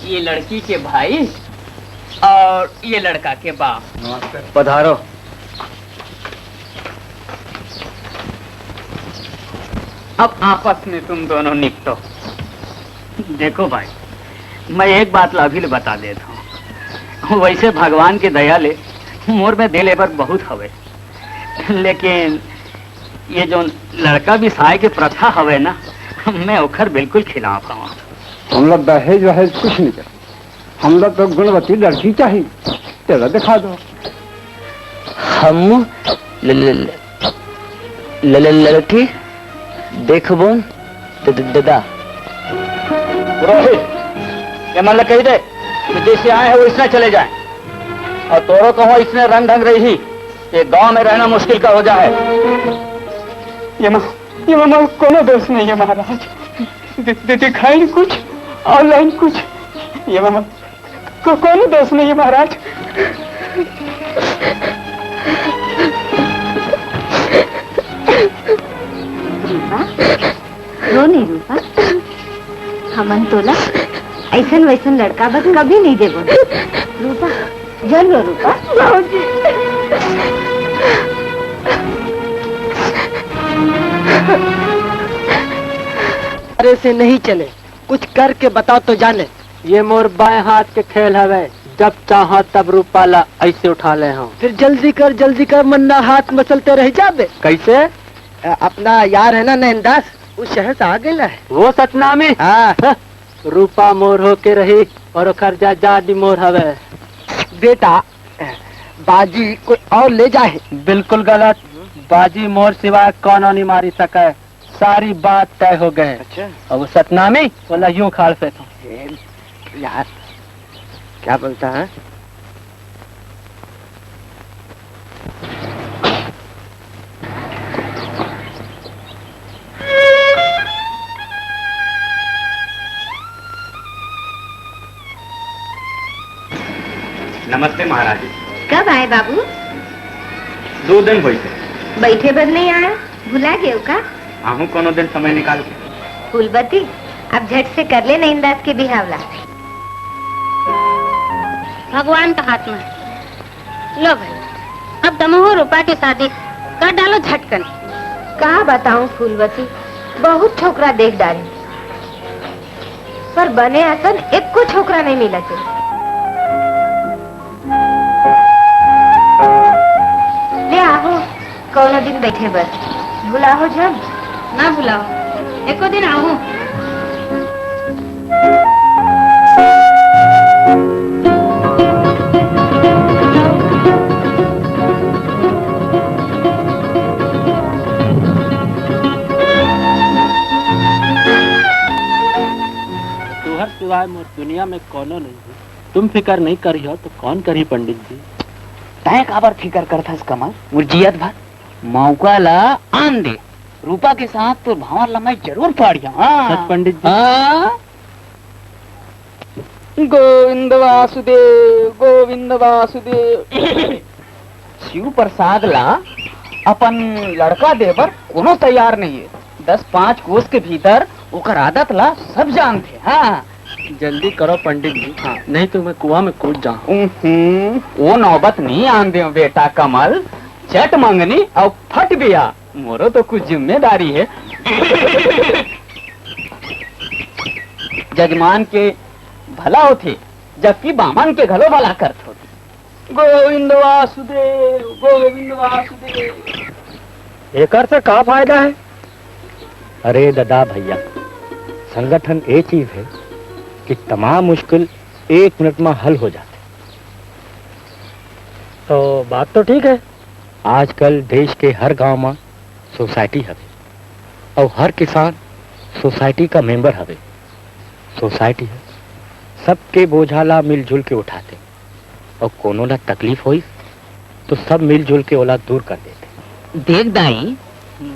ये लड़की के भाई और ये लड़का के बाप। नमस्ते। पधारो। अब आपस में तुम दोनों निपटो। देखो भाई, मैं एक बात ला अभी ले बता देता हूँ। वैसे भगवान के दया ले मोर में दे लेबर बहुत हवे, लेकिन ये जो लड़का बिसाय के प्रथा हवे ना, मैं ओखर बिल्कुल खिलाफ हूँ। हम लोग दहेज वहेज कुछ नहीं करते। हम लोग तो गुणवती लड़की चाहिए, तेरा दिखा दो। हम ल-, ल-, ल-, ल-, ल-, लड़की देखबोन द-, द-, ददा। पुरोहित, ये मन ल कही दे कि जैसे आए हैं वैसने चले जाएं। और तोरो कहो इसने रंग ढंग रही, ये गांव में रहना मुश्किल का हो जा है। ये माँ, ये माँ, माँ, कोनो दोष नहीं है महाराज। दि-, दि-, दिखाई कुछ और लाइन कुछ। ये माँ, माँ, को-, कोनो दोष नहीं है महाराज। रूपा, रो नहीं रूपा, हमन तोला ऐसन वैसन लड़का बर कभी नहीं देबो। रूपा, जन रो रूपा। बाबूजी। अरे से नहीं चले, कुछ करके बताओ तो जाने। ये मोर बाएं हाथ के खेल हवे, जब चाहा तब रूपा ला ऐसे उठा ले हूँ। फिर जल्दी कर, जल्दी कर, मन्ना हाथ मसलते रह जाबे। कैसे? अ, अपना यार है ना नैनदास, वो शहर से आ गया है। वो सतनामी? हाँ। हाँ, रूपा मोर होके रही और ओखर जा, जादी मोर हवे। बेटा, बाजी कोई और ले जाए। बिल्कुल गलत। बाजी मोर सिवाय कोनो नहीं मारी सके। सारी बात तय हो गए। अच्छा। अब वो सतनामी वाला यूं खाड़ पे था। ए, यार, क्या बोलता है? नमस्ते महाराज जी। कब आए बाबू? दो दिन होइस हे। बैठे बर नहीं आया, भुला गए का? आहूँ कोनो दिन समय निकाल के। फूलबती, अब झट से कर ले नैनदास के बिहाव ला। भगवान का हाथ में। लो भाई, अब दमोह रूपा के शादी कर डालो झटकन। का बताऊं फूलवती, बहुत छोकरा देख डारे, पर बने असन एको छोकरा नहीं मिलत हे। ले आहो, कोनो दिन बैठे बर। भुलाहो झन। ना भुलाओ, एको दिन आहो। तुहर सिवाय मोर दुनिया में कोनो नहीं है। तुम फिकर नहीं करिहो तो कौन करी पंडित जी? तैं काबर फिकर करथस कमल? मोर जियत भर मौका ला आन दे। रूपा के साथ तो भांवर ला मैं जरूर पाड़िया। हाँ। सच पंडित जी? हाँ। गोविंद वासुदेव, गोविंद वासुदेव। शिव प्रसाद ला अपन लड़का देबर कोनो तैयार नहीं है। दस पाँच कोस के भीतर ओकर आदत ला सब जानथे। हाँ, जल्दी करो पंडित जी, हाँ, नहीं तो मैं कुआं में कूद जाऊँ। उहुं, वो नौबत नहीं आन देव बेटा कमल, चट मंगनी अउ फट बिहा, मोरो तो कुछ जिम्मेदारी हे। जजमान के भला होथे, जबकि बामन के घलो भला करत होथे। गोविंद वासुदेव, गोविंद वासुदेव। एकर से का फायदा हे? अरे ददा भैया, संगठन ए चीज हे कि तमाम मुश्किल एक मिनट म हल हो जाथे। तो बात तो ठीक हे। आजकल देश के हर गांव म सोसाइटी हवे अउ हर किसान सोसाइटी का मेंबर हवे। सोसाइटी ह सबके बोझा ला मिलजुल के उठाथे। अउ कोनो ला तकलीफ होइस, तो सब मिलजुल के ओला दूर कर देथे। देख दाई,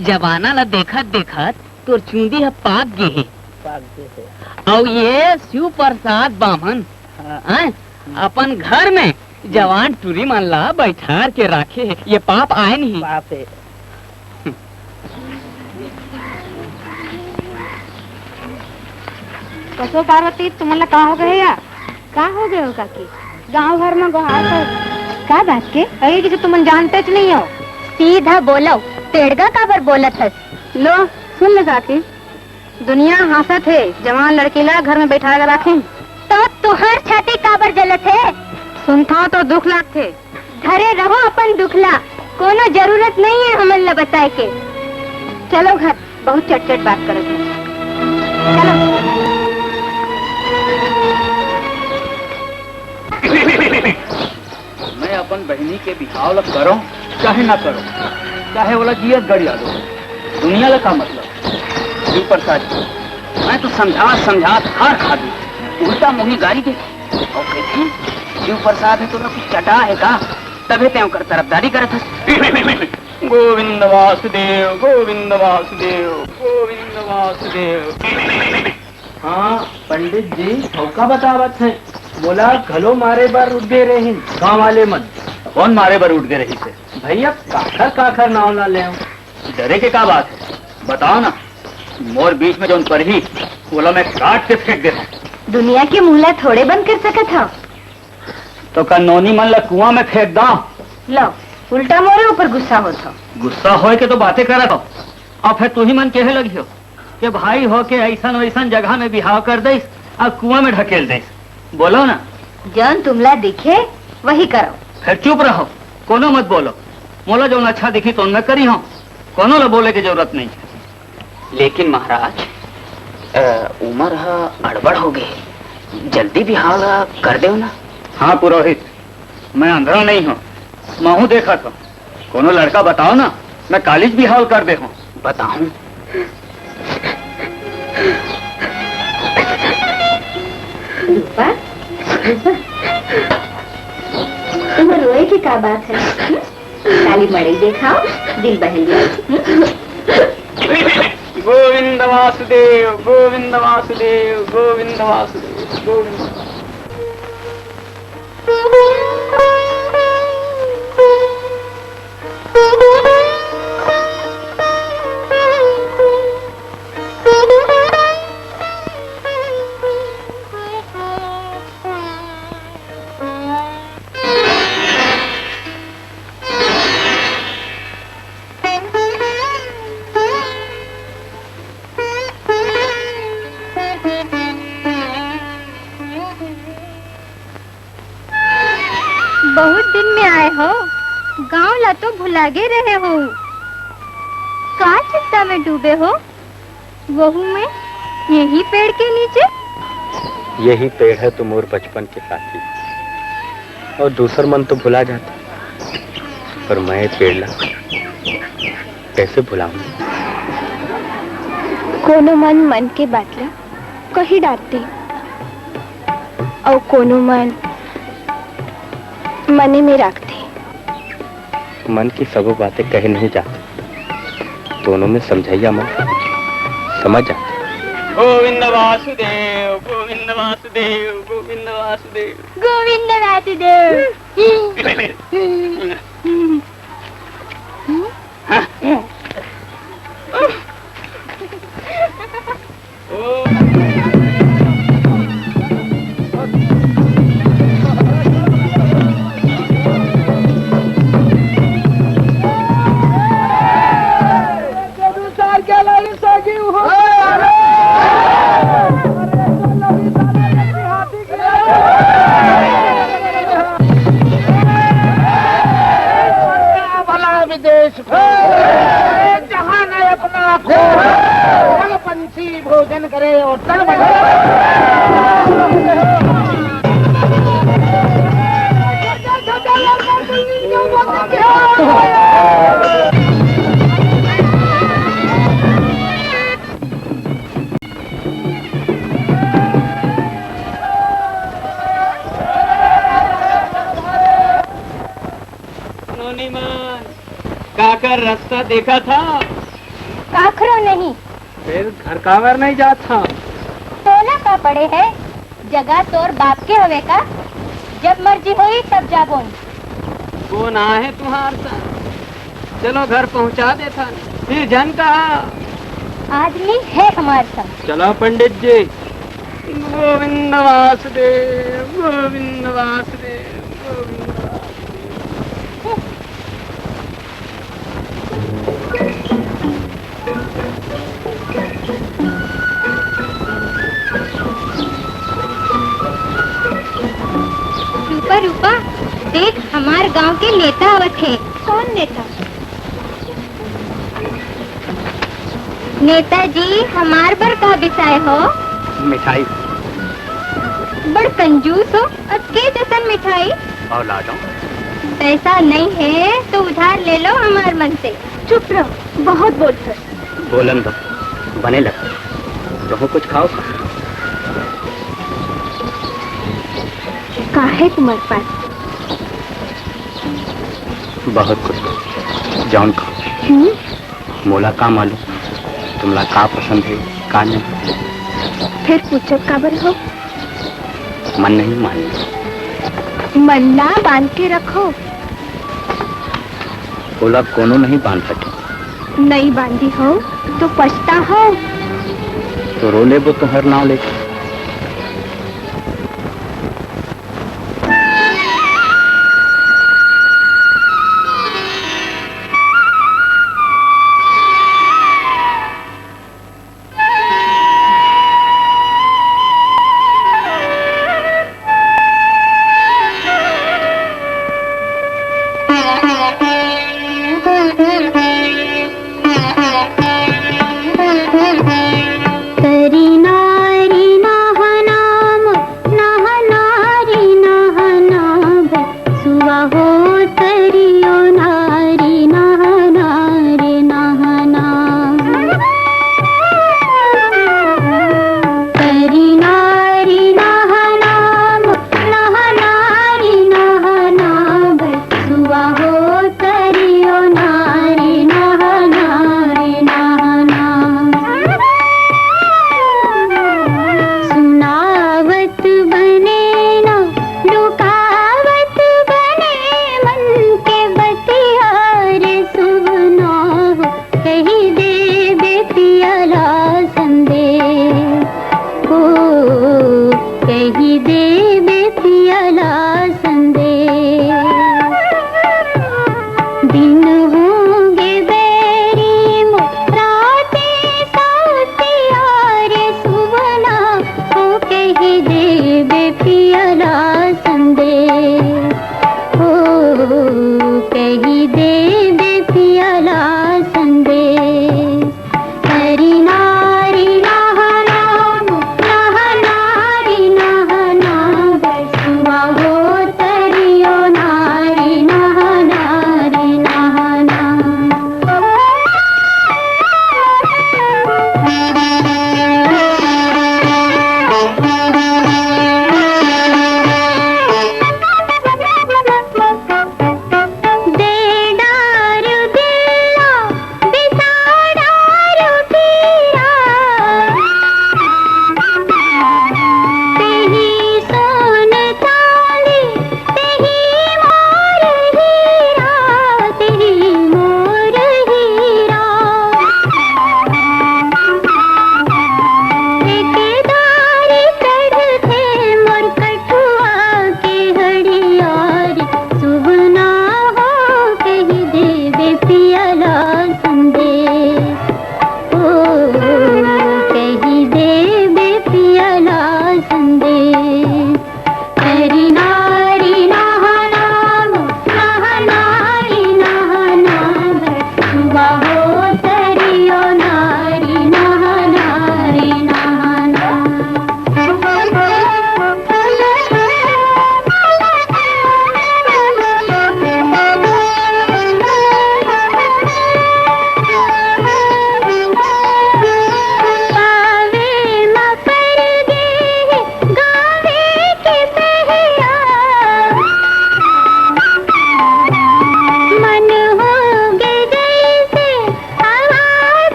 जमाना ला देखत देखत तोर चूंदी ह पाक गे हे। पाक गे हे। अउ ये शिव प्रसाद बामन, हाँ। हैं? अपन घर में जवान टूरी मन ला बैठार के राखे हे। ये पाप आय नहीं? पाप हे। कसो पार्वती, तुमन ला का हो गए या? का हो गए हो काकी? गांव भर में गोहार कर। का बात के? अरे, किसी तुमन जानते च नहीं हो। सीधा बोलो, टेड़गा काबर बोलत हस? लो, सुन ले काकी, दुनिया हाँसत हे, जवान लड़की ला घर में बैठा के राखे। तो तुहार छाती काबर जलत हे? सुनथव तो दुख लागथे। धरे रहो अपन दुख ला, कोनो जरूरत नहीं है हमन ला बताए के। चलो घर, बहुत चट चट बात करत हे। चलो। मैं अपन बहिनी के बिहाव ला करो चाहे ना करो, चाहे ओला जियत गड़िया दो, दुनिया ला का मतलब? शिव प्रसाद जी, मैं तो समझात समझात हार खा दी, उल्टा मुही गारी दे। अउ कहिथे, शिव प्रसाद हे तो ना कुछ चटा हे का, तभे ते ओकर तरफदारी करत हस। गोविंद वासुदेव, गोविंद वासुदेव, गोविंद वासुदेव। हाँ, पंडित जी, अउ का बतावत हे? मोला घलो मारे बर उठ गे रहिन गाँव वाले मन। कौन मारे बर उठ गे रहिस हे? भैया, काखर काखर नाव ला लेव? डरे के का बात हे? बताओ ना, मोर बीच में जौन परही, ओला मैं काट के फेंक देहूं। दुनिया के मुंह ला थोड़े बंद कर सकत हव। तो का नोनी मन ला कुआं में फेंक दव? लो, उल्टा मोरे ऊपर गुस्सा होत हव। गुस्सा होय के तो बातें करत हव, अब फेर तुही मन कहे लगिहव के भाई हो के अइसन वइसन जगह में बिहाव कर देस अउ कुआं में ढकेल देस। बोलो ना। जौन तुमला दिखे, वही करो। फेर चुप रहो, कोनो मत बोलो। मोला जौन अच्छा दिखही, तौन मैं करिहौं। कोनो ला बोले के जरूरत नहीं। लेकिन महाराज, अ, उमर ह अड़बड़ हो गे, जल्दी बिहाव ला कर देव ना। हाँ पुरोहित, मैं अंधरा नहीं हौं, महूं देखत हौं। कोनो लड़का बताओ ना, मैं कालीच बिहाव कर देहूं। बताऊं? रूपा, रूपा, तुम रोए के का बात है? हम्म? काली मड़ई देखाओ, दिल बहल जाए। हम्म? गोविंद वासुदेव, गोविंद वासुदेव, गोविंद वासुदेव, गोविंद वासुदेव। बहुत दिन में आए हो, गांव ला तो भुला गे रहे हो। का चिंता में डूबे हो? वहू में यही पेड़ के नीचे? यही पेड़ है तो मोर बचपन के साथी, और दूसर मन तो भुला जाते, पर मैं ये पेड़ ला कैसे भुलाऊं? कोनो मन मन के बात ला कही डारथे, अउ कोनो मन मने में राखथे। मन की सबो बातें कहे नहीं जाते, दोनों में समझैया मन समझ जाते। गोविंद वासुदेव, गोविंद वासुदेव, गोविंद वासुदेव। गोविंद वासुदेव। रस्ता देखा था? काखरो नहीं। फिर घर काबर नहीं जात था? तोला का पड़े है? जगह तोर बाप के हवे का? जब मर्जी होई तब जाबोन। वो ना है तुम्हार सा। चलो घर पहुंचा देथन, फिर जन कहा। आदमी है हमार सा। चलो पंडित जी। गोविंद वासुदेव, गोविंद वासुदेव, गोविंद वासुदेव। रूपा, रूपा, देख, हमार गांव के नेता आवत हे। कौन नेता? नेताजी, हमार बर का बिसाए हो? मिठाई। बड़ कंजूस हो, अतके जतन मिठाई। औलादों। पैसा नहीं है तो उधार ले लो हमार मन से। चुप रहो, बहुत बोलत हो। बोलन दो, बने लग। तुहूं कुछ खाओ सा। का है तुम्हारे पास? बहुत कुछ, जौन खाओ। हम्म? मोला का मालूम, तुमला का पसंद है, का नहीं। फिर पूछत काबर हो? मन नहीं मानी। मन ला बांध के रखो। ओला कोनो नहीं बांध सके। नहीं बांधी हो तो पछता हो। तो रो लेबो तोहर नाव लेके।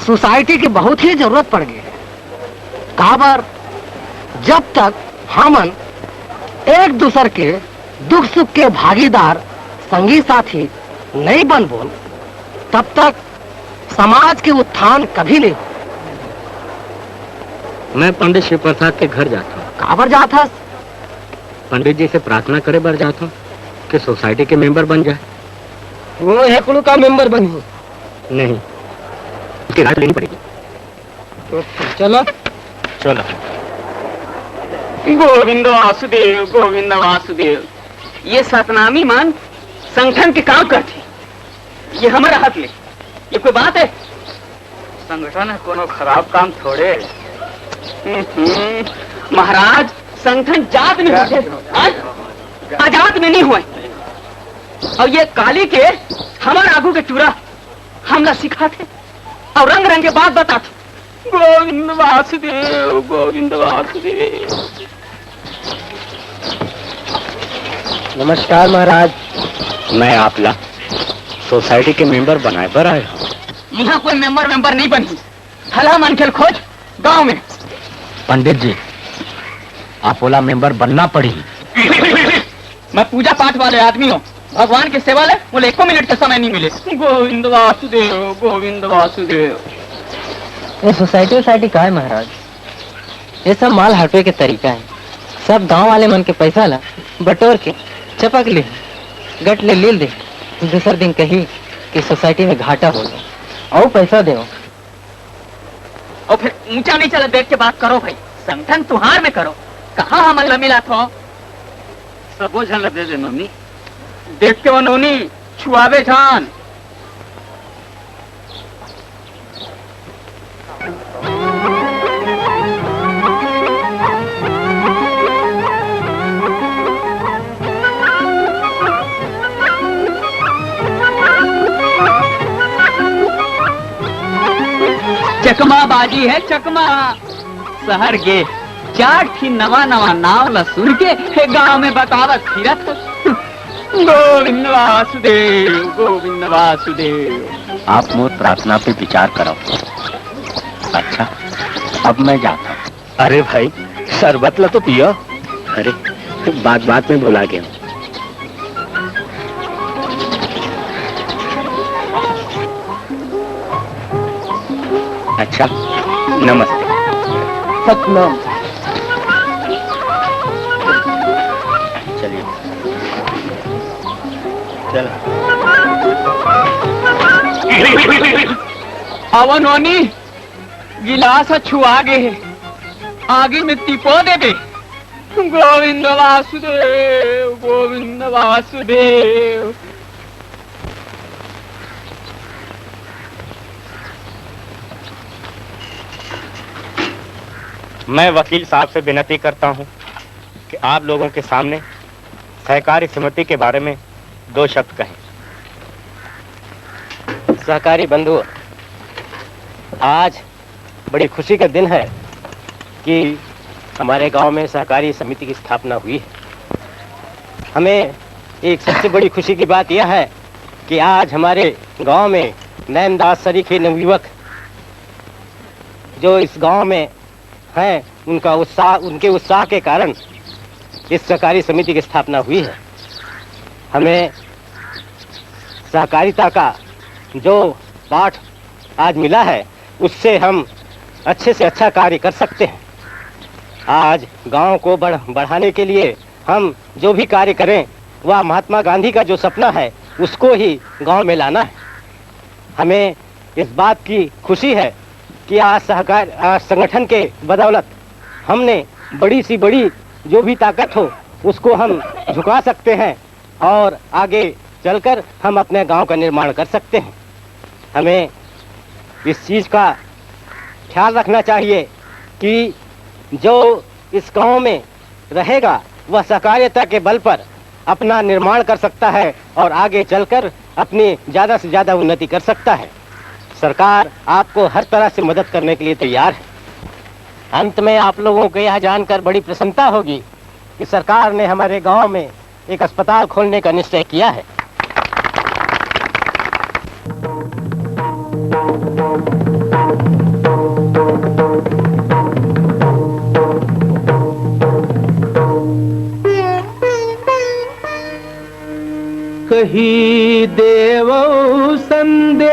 सोसाइटी के बहुत ही जरूरत पड़ गई है। काबर, जब तक हमन एक दूसर के दुख सुख के भागीदार, संगी साथी नहीं बनबोन, तब तक समाज के उत्थान कभी नहीं हो। मैं पंडित शिव प्रसाद के घर जाता हूँ। काबर जात हस? पंडित जी से प्रार्थना करे बर जाता हूँ कि सोसाइटी के मेंबर बन जाए। वो हेकड़ू का मेंबर बनी? नहीं, उसकी राय लेनी पड़ेगी। तो चलो। चलो। गोविंद वासुदेव, गोविंद वासुदेव। ये सतनामी मन संगठन के काम करथे, ये हमर हाथ ले, ये कोई बात है? संगठन ह कोनो खराब काम थोड़े। हम्म, महाराज, संगठन जात में होथे, हाँ? अजात में नहीं होय। अउ ये काली के हमर आगू के टूरा हमला सिखाथे अउ रंग रंग के बात बताथे। गोविंद वासुदेव, गोविंद वासुदेव। नमस्कार महाराज। मैं आपला सोसाइटी के मेंबर बनाए बर आए हूँ। यहाँ कोई मेंबर वेंबर नहीं बनी। हला मन खेल खोज गांव में। पंडित जी, आप ओला मेंबर बनना पड़ी। मैं पूजा पाठ वाले आदमी हूँ, भगवान के सेवा ले मोला एको मिनट के समय नहीं मिले। गोविंद वासुदेव, गोविंद वासुदेव। ये सोसाइटी वोसाइटी का है महाराज? ये सब माल हड़पे के तरीका है। सब गांव वाले मन के पैसा ला बटोर के चपक ले, गट ले लील दे। दूसर दिन कही कि सोसाइटी में घाटा हो गया, अउ पैसा देव। अउ फिर ऊंचा नीचा ला देख के बात करो भाई, संगठन तुहार में करो। कहाँ हमन ला मिलाथो? सबो झन ला दे दे नोनी। देख के वो नोनी छुआवे झन। चकमा बाजी है चकमा। शहर के चार ठी नवा नवा नाव ला सुन के हे गांव में बकावत फिरत। गोविंद वासुदेव, गोविंद वासुदेव। आप मोर प्रार्थना पे विचार करो। अच्छा, अब मैं जाता हूँ। अरे भाई, शरबत ला तो पियो। अरे, बात बात में भुला गया। अच्छा, नमस्ते। सतनाम। चलिए, चलो। अवन होनी, गिलास ह छुआ गे हे, आगी में तिपो देबे। गोविंद वासुदेव, गोविंद वासुदेव। मैं वकील साहब से विनती करता हूं कि आप लोगों के सामने सहकारी समिति के बारे में दो शब्द कहें। सहकारी बंधुओं, आज बड़ी खुशी का दिन है कि हमारे गांव में सहकारी समिति की स्थापना हुई है। हमें एक सबसे बड़ी खुशी की बात यह है कि आज हमारे गांव में नैनदास सरीखे नवयुवक जो इस गांव में हैं, उनका उत्साह, उनके उत्साह के कारण इस सहकारी समिति की स्थापना हुई है। हमें सहकारिता का जो पाठ आज मिला है, उससे हम अच्छे से अच्छा कार्य कर सकते हैं। आज गांव को बढ़-, बढ़ाने के लिए हम जो भी कार्य करें, वह महात्मा गांधी का जो सपना है, उसको ही गांव में लाना है। हमें इस बात की खुशी है कि आज सहकार, आज संगठन के बदौलत हमने बड़ी सी बड़ी जो भी ताकत हो, उसको हम झुका सकते हैं और आगे चलकर हम अपने गांव का निर्माण कर सकते हैं। हमें इस चीज़ का ख्याल रखना चाहिए कि जो इस गांव में रहेगा, वह सहकारिता के बल पर अपना निर्माण कर सकता है और आगे चलकर अपनी ज़्यादा से ज़्यादा उन्नति कर सकता है। सरकार आपको हर तरह से मदद करने के लिए तैयार है। अंत में आप लोगों को यह जानकर बड़ी प्रसन्नता होगी कि सरकार ने हमारे गांव में एक अस्पताल खोलने का निश्चय किया है। ही देवौ संदेश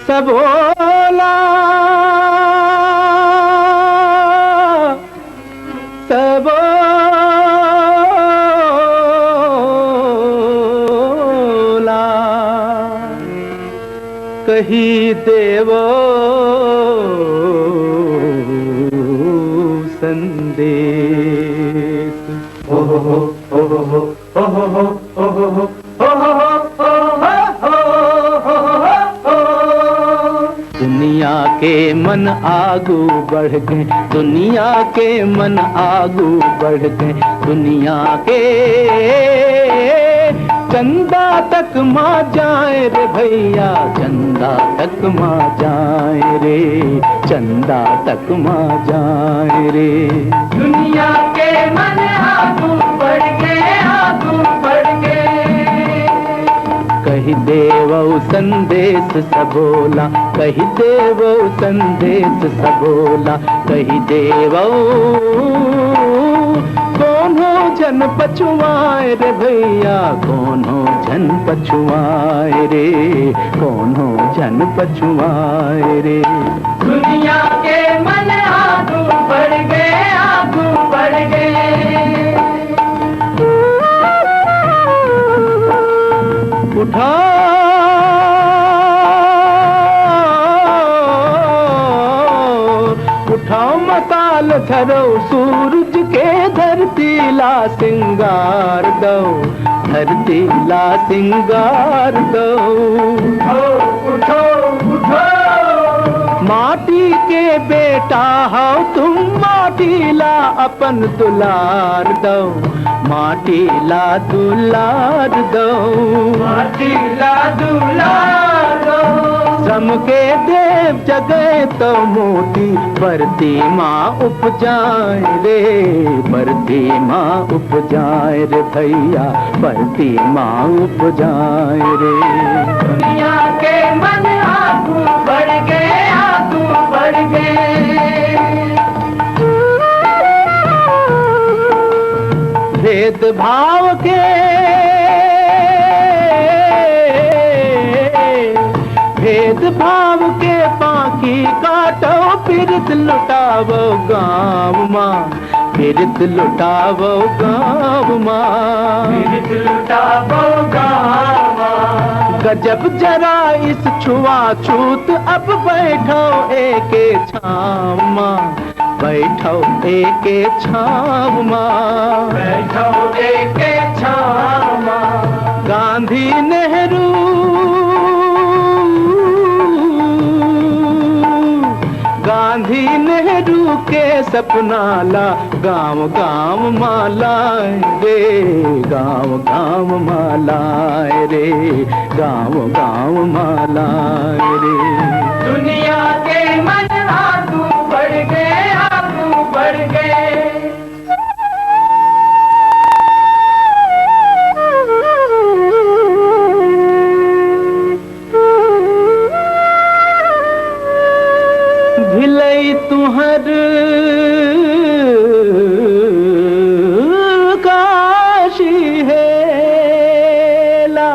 सबोला, सबोला कहि देवौ संदेश। दुनिया के मन आगू बढ़ गए, दुनिया के मन आगू बढ़ गए, दुनिया के चंदा तक मा जाए रे भैया, चंदा तक मा जाए रे, चंदा तक मा जाए रे। दुनिया के मन आगू बढ़ गए, आगू बढ़ गए। कहि देवौ संदेश सबोला, कहि देवौ संदेश सबोला, कहि देवौ। कोनो झन पछुआए रे भैया, कोनो झन पछुआए रे, कोनो झन पछुआए रे। दुनिया के मन आगू बढ़ गए, आगू बढ़ गए। उठा, उठा मसाल धरौ सूरज के, धरती ला सिंगार दौ, धरती ला सिंगार दौ। उठो, उठो, उठो। माटी के बेटा हौ तुम, माटी ला अपन दुलार दौ, माटी ला दुलार दौ। माटी ला दुलार दौ। श्रम के देव जगै तौ मोती, परती मा उपजाए रे, परती मा उपजाए रे भैया, परती मा उपजाए रे। दुनिया के मन आगू बढ़ गए, आगू बढ़ गए। भेदभाव के, भेदभाव के पांखी काटौ, पीरित लुटावौ गांव मा, पीरित लुटावौ गांव मा। पीरित लुटावौ गांव मा। गजब जरा इस छुआछूत, अब बैठौ एके छांव मा, बैठौ एके छांव मा। बैठौ एके छांव मा। गांधी नेहरू, गांधी नेहरू के सपना ला गांव गांव मा लाए रे, गांव गांव मा लाए रे, गांव गांव मा लाए रे। दुनिया के मन आगू बढ़ गए, आगू बढ़ गए। भिलई तुंहर काशी हे ला।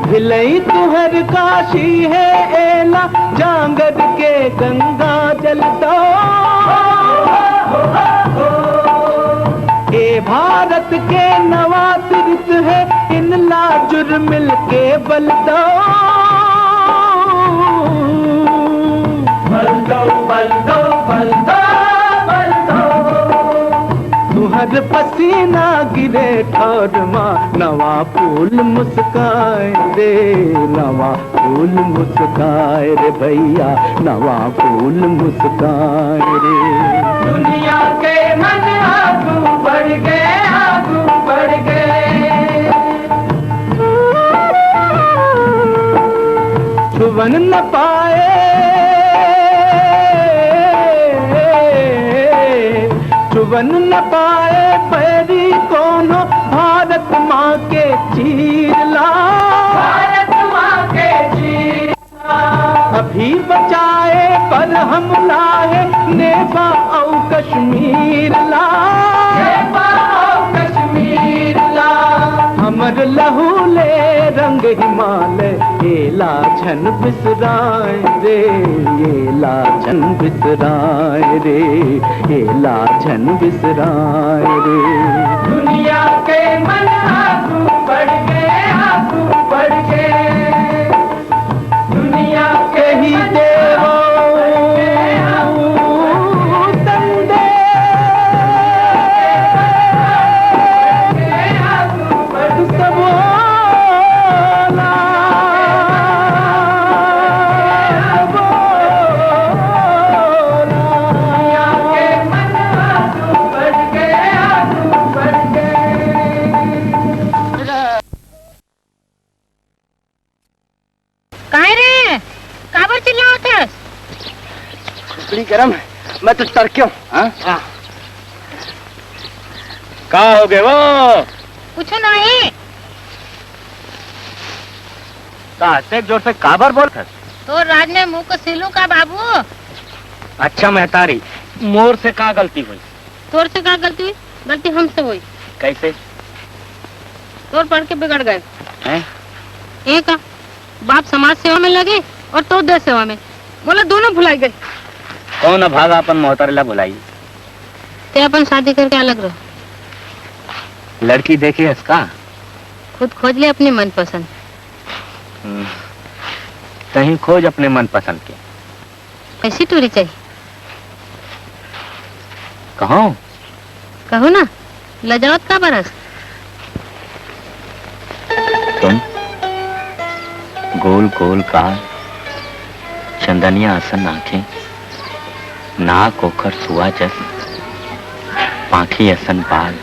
भिलई तुंहर काशी हे एला, जांगर के गंगा जल दौ। ए भारत के नवा तीर्थ हे, इनला जुरमिल के बल दौ। बल दौ, बल दौ, बल दौ, बल दौ। तुंहर पसीना गिरे ठौर मा, नवा फूल मुस्काए रे, नवा फूल मुस्काए रे भैया, नवा फूल मुस्काए रे। दुनिया के मन आगू बढ़ गए, आगू बढ़ गए। छुवन न पाए, छुवन न पाए बैरी कोनो भारत माँ के चीर ला। भारत माँ के चीर ला। ही बचाए पर हमला हे नेवा अउ कश्मीर ला। नेवा अउ कश्मीर ला। हमर लहू ले रंग हिमालय, एला झन बिसराए रे, एला झन बिसराए रे, एला झन बिसराए रे। दुनिया के मन आगू बढ़ गे, आगू बढ़ गे। दुनिया के ही देवो संदेश सबोला, सबोला। दुनिया के मन आगू बढ़ गे, आगू बढ़ गे। काय रे, काबर चिल्लावत हस? खोपड़ी गरम हे, मैं तो तड़के हूँ। हाँ? हाँ। का हो गे वो? कुछु नहीं। का अतेक जोर से काबर बोलत हस? तोर राज में मुँह को सिलूं का बाबू? अच्छा महतारी, मोर से का गलती होइस? तोर से का गलती होइस? गलती हमसे होइस। कैसे? तोर पढ़ के बिगड़ गे। हैं? ए का? बाप समाज सेवा में लगे अउ तोर देश सेवा में। मोला दोनों भुलाई गे। कौन अभागा अपन महतारी ला भुलाई? तैं अपन शादी करके अलग रह। लड़की देखे हस का? खुद खोज ले अपने मनपसंद। हम्म, तहीं खोज अपने मनपसंद के। कैसी टूरी चाहिए? कहो। कहो ना, लजावत काबर हस? सुन, गोल गोल गाल, चंदनिया असन आंखें, नाक ओखर सुआ जस, पांखी असन बाल,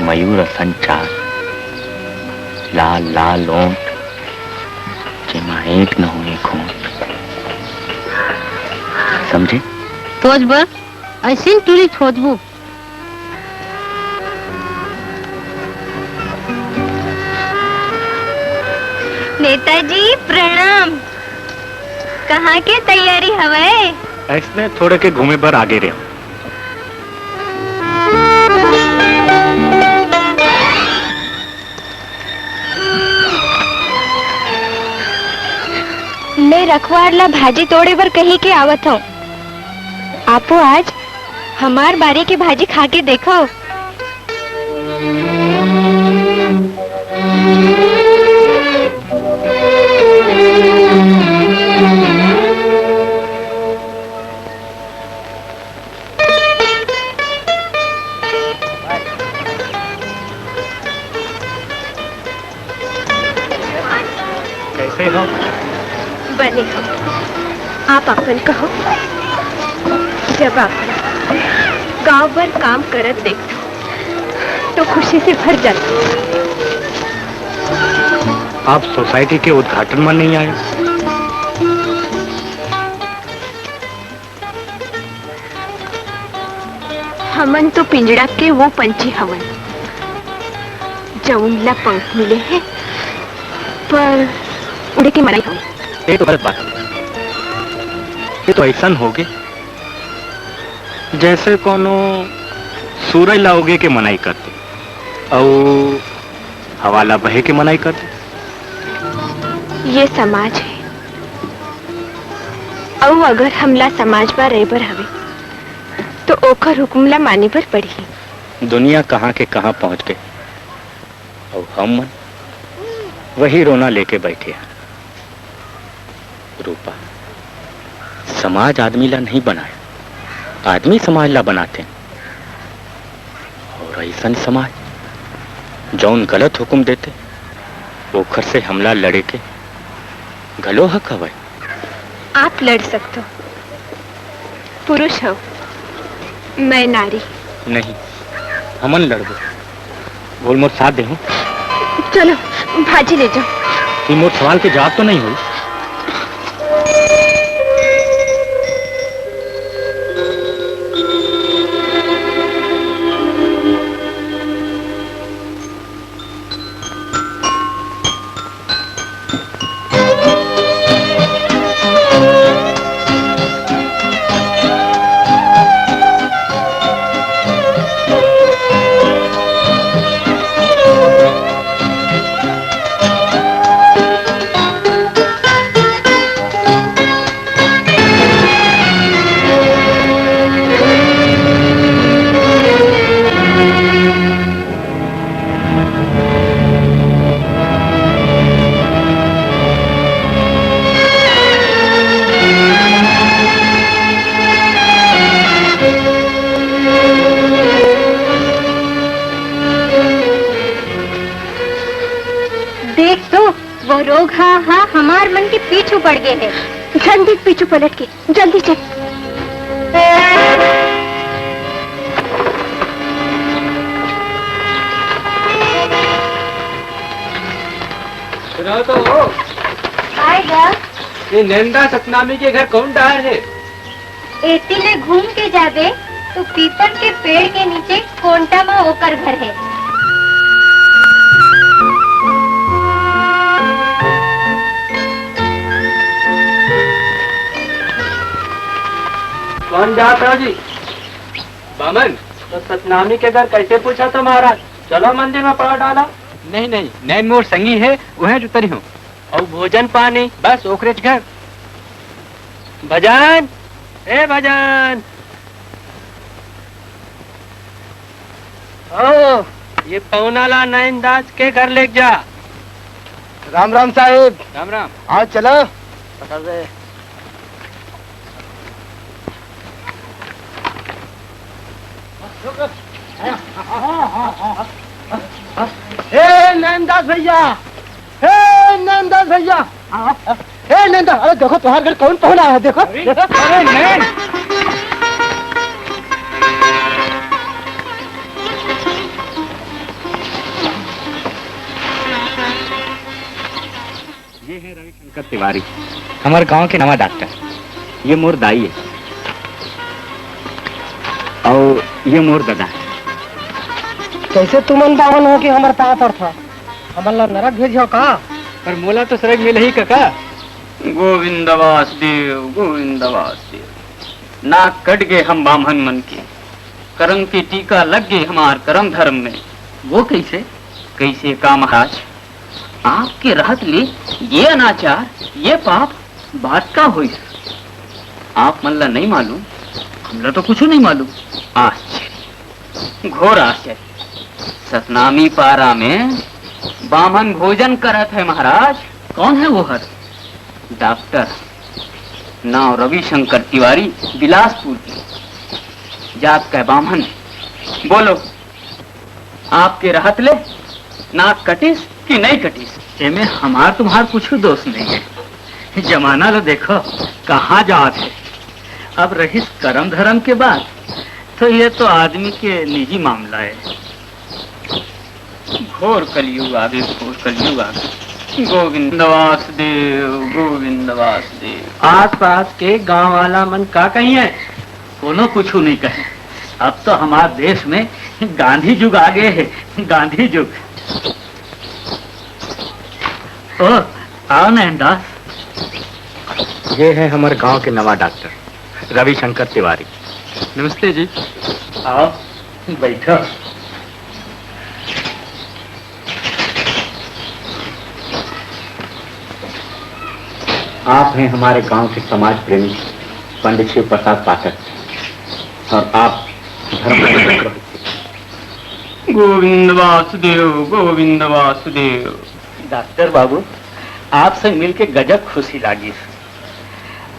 मयूर असन चाल, लाल लाल ओंठ, जेमा एक न हो एक होंठ। समझे? तोज बर अइसन टूरी खोजबू। नेताजी प्रणाम। कहाँ के तैयारी हवय? अइसने थोड़े के घूमे बर आगे रेहेंव। मैं रखवार ला भाजी तोड़े बर कही के आवत हूँ। आपो आज हमार बारी के भाजी खा के देखो। कैसे हो? बने हो। आप अपन कहो। जब आप गांव भर काम करत देखथो, तो खुशी से भर जाता। आप सोसाइटी के उद्घाटन में नहीं आए? हमन तो पिंजड़ा के वो पंछी हवन, जउन ला पंख मिले हे, पर उड़े के मनाई हवे। ये तो गलत बात है। ये तो ऐसन होगे, जैसे कोनो सूरज ला उगे के मनाई करते, अउ हवा ला बहे के मनाई करते। ये समाज है, अउ अगर हमला समाज मा रहे बर हवे, तो ओकर हुकुम ला माने बर पड़ही। दुनिया कहाँ के कहाँ पहुँच गे, अउ हम मन वही रोना लेके बैठे हैं। रूपा, समाज आदमी ला नहीं बनाए, आदमी समाज ला बनाते। अउ ऐसन समाज, जौन गलत हुकुम देते, ओखर से हमला लड़े के घलो हक हवय। आप लड़ सकथो, पुरुष हो, मैं नारी। नहीं, हमन लड़बो। बोल मोर साथ देहू। चलो, भाजी ले जाओ। ये मोर सवाल के जवाब तो नहीं होई। हा हा हमार मन के पीछू पड़ गे हे। झन देख पीछू पलट के, जल्दी चल। सुनो तो हो। आएगा। ये नंदा सतनामी के घर कौन डहर हे? एती ले घूम के जाबे तो पीपल के पेड़ के नीचे कोंटा म ओकर घर हे। कौन जात हो जी? बामन, तो सतनामी के घर कैसे पूछा था महाराज? चलो मंदिर में पाँव डाला। नहीं, नहीं, नैन मोर संगी हे, उहें उतरी हूँ। अउ भोजन पानी? बस ओकरेच घर। भजन, ए भजन, ओ, ये पहुना ला नैन दास के घर लेके जा। राम राम साहेब। राम राम। आओ चलो। पकड़ दे। ए नैनदास भैया, ए नैनदास भैया, ए नैनदास, अरे देखो तुम्हारे घर कौन पहुना है, देखो। अरे, अरे नैन। ये है रविशंकर तिवारी, हमर गांव के नवा डॉक्टर। ये मोर दाई है और ये मोर दादा। कैसे तुमन बामन हो के हमर पाँव पड़था? हमन ला नरक भेजो का? पर मोला तो स्वर्ग मिलही कका। गोविंद वासुदेव, गोविंद वासुदेव। नाक कट गे हम बाम्हन मन के, करम के टीका लग गे हमार करम धरम में। वो कैसे? कैसे का महाराज? आपके रहत ले ये अनाचार, ये पाप, बात का होइस? आप मन ला नहीं मालूम? हमला तो कुछु नहीं मालूम। आश्चर्य, घोर आश्चर्य। सतनामी पारा में बामन भोजन करत है महाराज। कौन है वो हर? डॉक्टर, नाव रविशंकर तिवारी, बिलासपुर के। जात का बामन। बोलो, आपके रहत ले नाक कटिस कि नहीं कटिस? एमे हमार तुम्हार कुछ दोष नहीं है। जमाना ला देखो, कहाँ जात है। अब रहिस करम धरम के बात, तो ये तो आदमी के निजी मामला है। घोर कलयुग आगे, घोर कलयुग आगे। गोविंद वासुदेव, गोविंद वासुदेव। आसपास के गांव वाला मन का कही है? कोनो कुछु नहीं कहे। अब तो हमार देश में गांधी जुग आ गए है, गांधी जुग। ओ, आओ नैनदास। ये है हमर गांव के नवा डॉक्टर रविशंकर तिवारी। नमस्ते जी। आओ, बैठो। आप हैं हमारे गांव के समाज प्रेमी पंडित शिव प्रसाद पाठक और आप धर्म का चक्रवर्ती। गोविंद वासुदेव, गोविंद वासुदेव। डॉक्टर बाबू, आपसे मिलके गजब खुशी लागिस।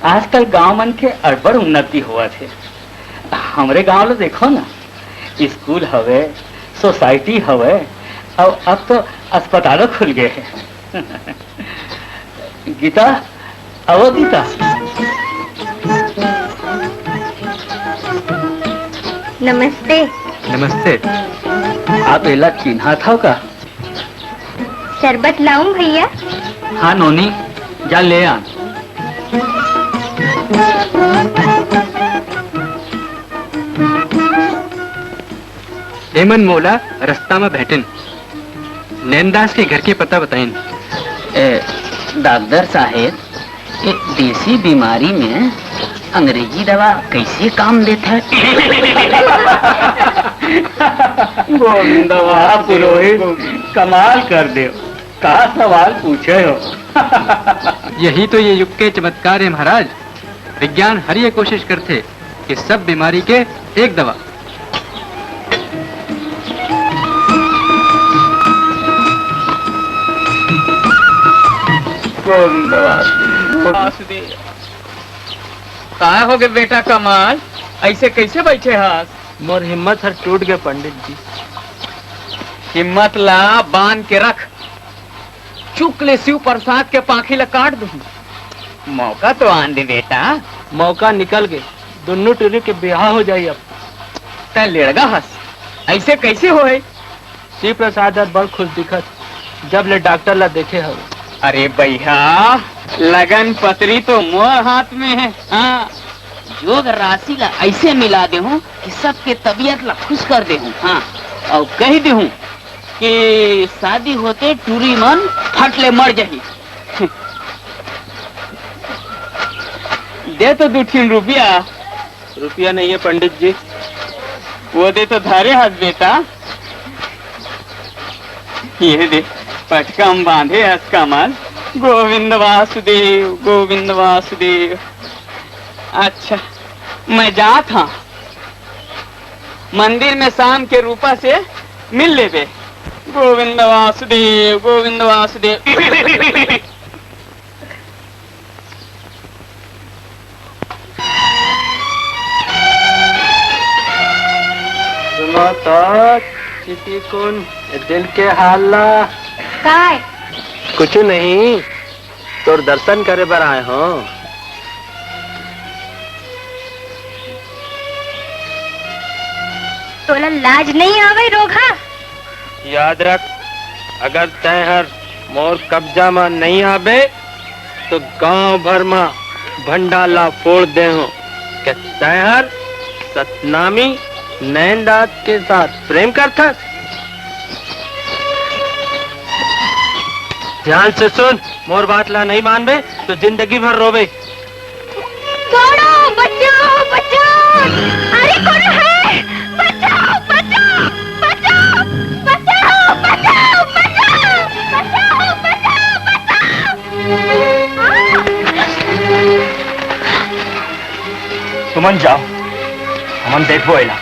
आजकल गांव मन के अड़बड़ उन्नति होवत हे। हमरे गांव ला देखो ना, स्कूल हवे, सोसाइटी हवे, अउ अब तो अस्पतालो खुल गए हे। गीता, आओ गीता। नमस्ते। नमस्ते। आप एला चिन्हात हव का? शरबत लाऊं भैया? हाँ नोनी, जा ले आन। एमन मोला रस्ता म भेटिन। नैनदास के घर के पता बताइन। ए, डॉक्टर साहेब, ए देसी बीमारी में अंग्रेजी दवा कैसे काम देथे? गोविंद वाह, पुरोहित, कमाल कर दे। का सवाल पूछे हो? यही तो ये युग के चमत्कार है महाराज। विज्ञान हर ये कोशिश करथे कि सब बीमारी के एक दवा। गोविंद वासुदेव। काय होगे बेटा कमाल, ऐसे कैसे बैठे हस? मोर हिम्मत हर टूट गए पंडित जी। हिम्मत ला बांध के रख। चुक ले शिव प्रसाद के पांखी ला काट दूं। मौका तो आन दे बेटा। मौका निकल गे, दुन्नू टुरी के बिहाव हो जाही अब। तैं लेड़गा हस, अइसे कइसे होय? शिव प्रसाद हर बड़ खुश दिखत, जब ले डॉक्टर ला देखे हवे। अरे भैया, लगन पतरी तो मोर हाथ में हे। हाँ, जोग राशि ला अइसे मिला देहूं कि सबके तबीयत ला खुश कर देहूं। हाँ, अउ कहि देहूं कि शादी होते टूरी मन फट ले मर जाही। दे तो दू ठिन रुपया। रुपया नहीं है पंडित जी। वो दे तो धरे हस बेटा। ये दे, पटका म बांधे हस कमल। गोविंद वासुदेव, गोविंद वासुदेव। अच्छा, मैं जात हंव। मंदिर में शाम के रूपा से मिल लेबे। गोविंद वासुदेव, गोविंद वासुदेव। सुनो तो, चिटिकुन, ए दिल के हाल ला। काय? कुछु नहीं, तोर दर्शन करे बर आए हंव। तोला लाज नहीं आवय रोगहा? याद रख, अगर तैं हर मोर कब्जा म नइ आबे, तो गांव भर म भंडाला फोड़ देहूं। के तैं हर सतनामी नैनदास के साथ प्रेम करथस? ध्यान से सुन, मोर बात ला नइ मानबे, तो जिंदगी भर रोबे। दौड़ो, बचाओ, बचाओ! अरे, कौन है? बचाओ, बचाओ, बचाओ! बचाओ, बचाओ, बचाओ! बचाओ, बचाओ, बचाओ! आ! तुमन जाओ, हमन देखबो एला।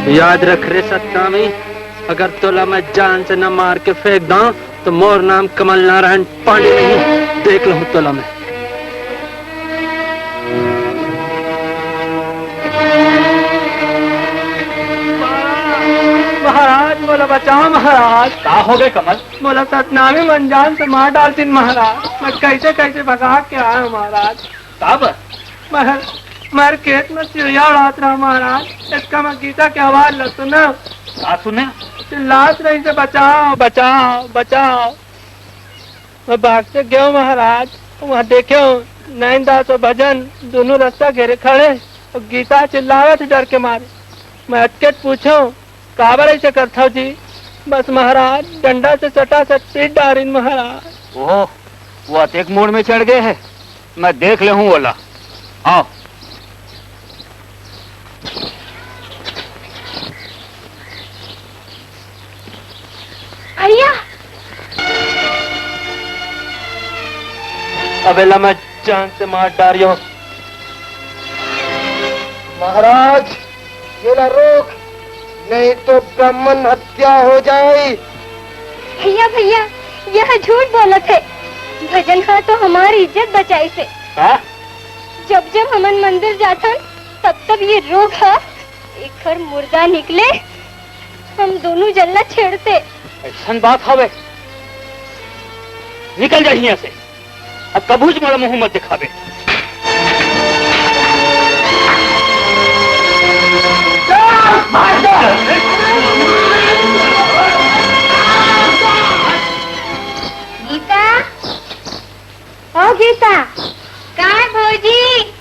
याद रख रे सतनामी, अगर तोला मैं जान से न मार के फेंक दंव, तो मोर नाम कमल नारायण पांडे नहीं, देख लूं तोला मैं। महाराज, मोला बचाओ महाराज। का हो गए कमल? मोला सतनामी मन जान से मार डालतिन महाराज। मैं कैसे कैसे भगा के आया हूँ महाराज। काबर? मैं, मैं खेत में चिड़िया उड़ात रहा महाराज। इसका मैं गीता के आवाज ल सुना। का सुने? चिल्लात रही से, "बचाओ, बचाओ, बचाओ।" मैं भागते गयो महाराज, वहाँ देखे नैनदास और भजन दोनों रास्ता घेरे खड़े और गीता चिल्लावत डर के मारे। मैं अटके पूछो, "काबर ऐसे करथव जी?" बस महाराज, डंडा से सटासट पीट डारिन महाराज। ओह, वो अतेक मूड़ में चढ़ गए है, मैं देख ले हूँ ओला। आओ। भैया! अबे ला मैं जान से मार डारियो। महाराज, ये ला रोक, नहीं तो ब्राह्मण हत्या हो जाए। भैया, भैया, यह झूठ बोलत है। भजन हा तो हमारी इज्जत बचाइस हे। हाँ? जब जब हमन मंदिर जाथन, तब तब ये रोग हा एकर मुर्दा निकले, हम दोनों जन ला छेड़थे। ऐसन बात हवे? निकल जा हियां से, अब कभू मोला मुंह मत दिखाबे। गीता, ओ गीता। काय भौजी?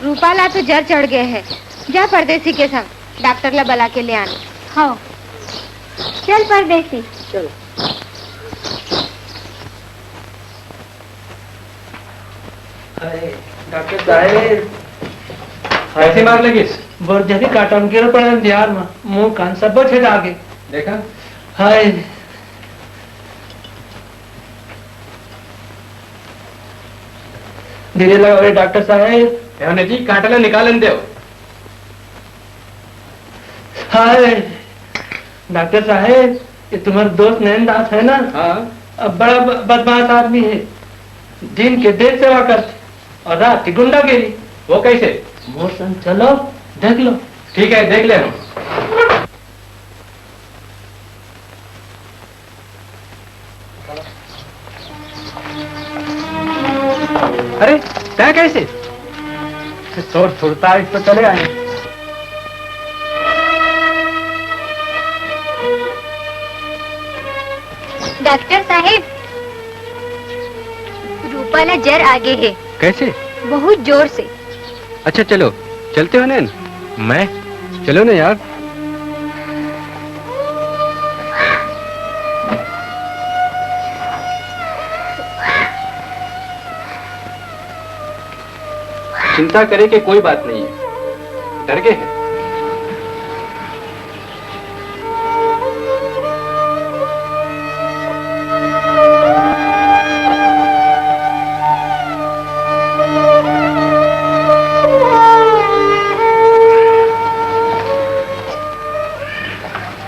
रूपा ला तो जर चढ़ गए है। जा परदेसी के संग डॉक्टर ला बला के ले आन। हाँ, चल परदेसी। चल। अरे, डॉक्टर साहेब। कैसे मार लगिस? बरजरी काटा म गिर पड़े बिहार में, मुंह कान सब छेदा गे। देखा? हाय। धीरे लगाओ रे डॉक्टर साहेब। एहने जी, कांटा ला निकालन देव। हाय, डॉक्टर साहेब, ये तुम्हारा दोस्त नैन दास है ना? हाँ। अब बड़ा ब-, बदमाश आदमी है, दिन के देश सेवा करते और रात की गुंडागिरी। वो कैसे? मोर संग चलो, देख लो। ठीक है, देख ले हम। अरे, तै कैसे? तोर सुरता इस तो चले आए। डॉक्टर साहेब, रूपा ला जर आगे है। कैसे? बहुत जोर से। अच्छा चलो, चलते हो नैन। मैं? चलो ना यार। चिंता करे के कोई बात नहीं है, डर गए हैं।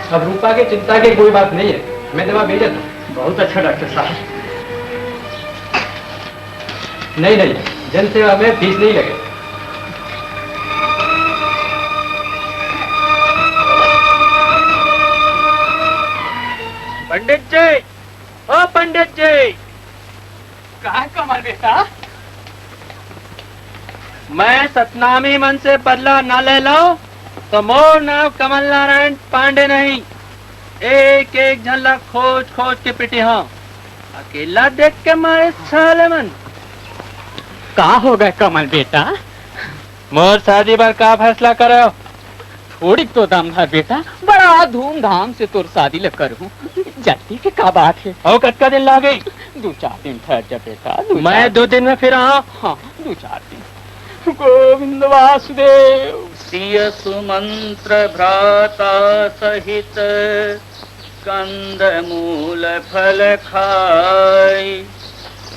अब रूपा के चिंता के कोई बात नहीं है, मैं दवा भेज देता हूँ। बहुत अच्छा डॉक्टर साहब। नहीं नहीं, जनसेवा में फीस नहीं लगे। पंडित जी, ओ पंडित जी। का कमल बेटा? मैं सतनामी मन से बदला न ले लो तो मोर नाम कमल नारायण पांडे नहीं। एक एक झन ला खोज खोज के पिटे हंव। अकेला देख के मारे साले मन। का हो गए कमल बेटा? मोर शादी बर का फैसला करे हो? थोड़ी तो दम धर बेटा, बड़ा धूमधाम से तोर शादी ल करहूं। जल्दी के का बात है? अउ कतका दिन लागे? दू चार दिन ठहर जा बेटा, दू मैं चार दू दिन में फिर आऊं। हाँ, दू चार दिन। गोविंद वासुदेव। सिय सुमंत्र भ्राता सहित कंद मूल फल खाई,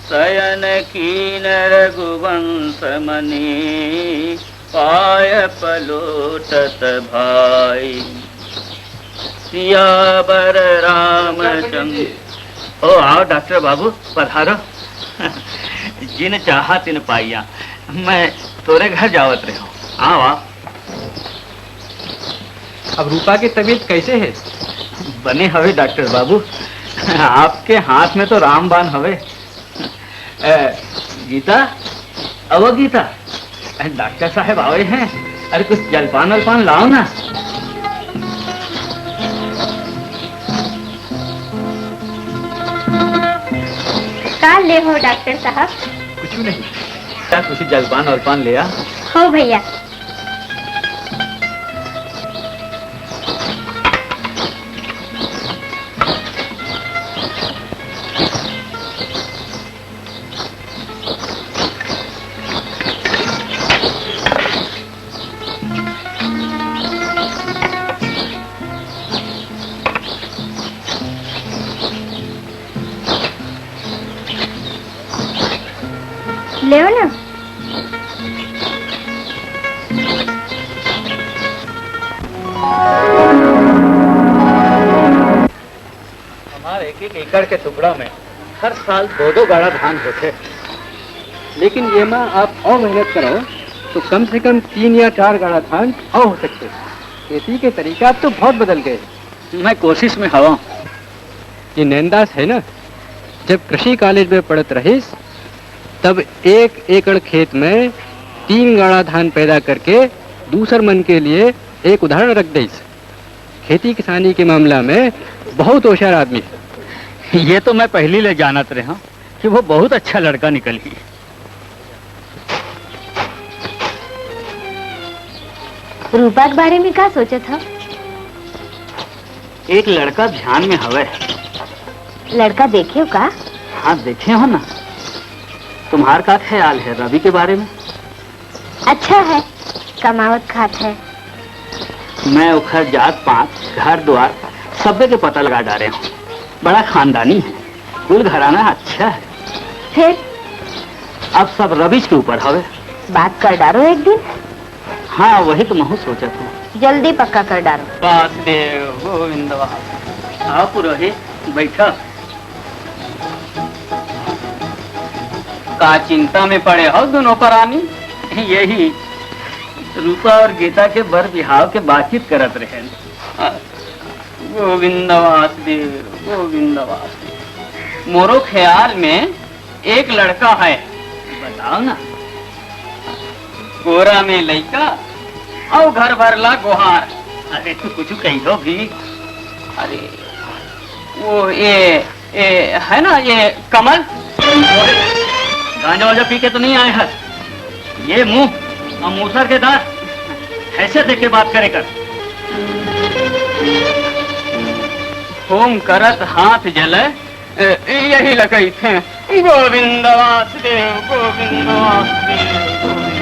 शयन कीन रघुवंश मनि पाय पलोटत भाई। सियावर रामचंद्र। ओ, आओ डॉक्टर बाबू, पधारो। जिन चाहा तिन पाइया। मैं तोरे घर जावत रहे हूँ। आओ, आओ। अब रूपा की तबीयत कैसे है? बने हवे डॉक्टर बाबू, आपके हाथ में तो रामबाण हवे। ए, गीता, अवो गीता, डॉक्टर साहब आवे हैं, अरे कुछ जलपान वलपान लाओ ना। का ले हो डॉक्टर साहब? कुछ नहीं, क्या कुछ जलपान वलपान ले आ। हो भैया। लेव ना। हमार एक एक एकड़ के टुकड़ा में हर साल दो दो गाड़ा धान होथे, लेकिन ये मा आप और मेहनत करो तो कम से कम तीन या चार गाड़ा धान और हो सकथे। खेती के तरीका अब तो बहुत बदल गए। मैं कोशिश में हवा। ये नैनदास है ना, जब कृषि कॉलेज में पढ़त रहिस, तब एक एकड़ खेत में तीन गाड़ा धान पैदा करके दूसर मन के लिए एक उदाहरण रख देस। खेती किसानी के मामला में बहुत होशियार आदमी है। ये तो मैं पहली ले जानत रहा कि वो बहुत अच्छा लड़का निकल ही। रूपा के बारे में का सोचत हव? एक लड़का ध्यान में हवे। लड़का देखे हो का? हाँ, देखे हो ना। तुम्हार का ख्याल है रवि के बारे में? अच्छा है, कमावत खात है। मैं ओखर जात पात, घर द्वार, सब्बे के पता लगा डारे हूँ। बड़ा खानदानी है, कुल घराना अच्छा है। फिर? अब सब रविश के ऊपर हवे। बात कर डारो एक दिन। हाँ, वही तो महू सोचत हूँ। जल्दी पक्का कर डारो। वासुदेव, गोविंद वासुदेव। आओ पुरोहित, बैठा। का चिंता में पड़े हो दोनों परानी? यही रूपा और गीता के बर बिहाव के बातचीत करत रहे। गोविंद वासुदेव, गोविंद वासुदेव। मोरो ख्याल में एक लड़का है, बताओ ना, कोरा में लइका और घर भर ला गोहार। अरे तू कुछ कही दो भी। अरे वो ये, ये है ना, ये कमल। गांजा वाजा पी के तो नहीं आए हैं? ये मुंह और मूसर के दांत, ऐसे देख के बात करे कर। होम करत हाथ जले, ए, यही लगई थे। गोविंद वासुदेव, गोविंद वासुदेव, गोविंद।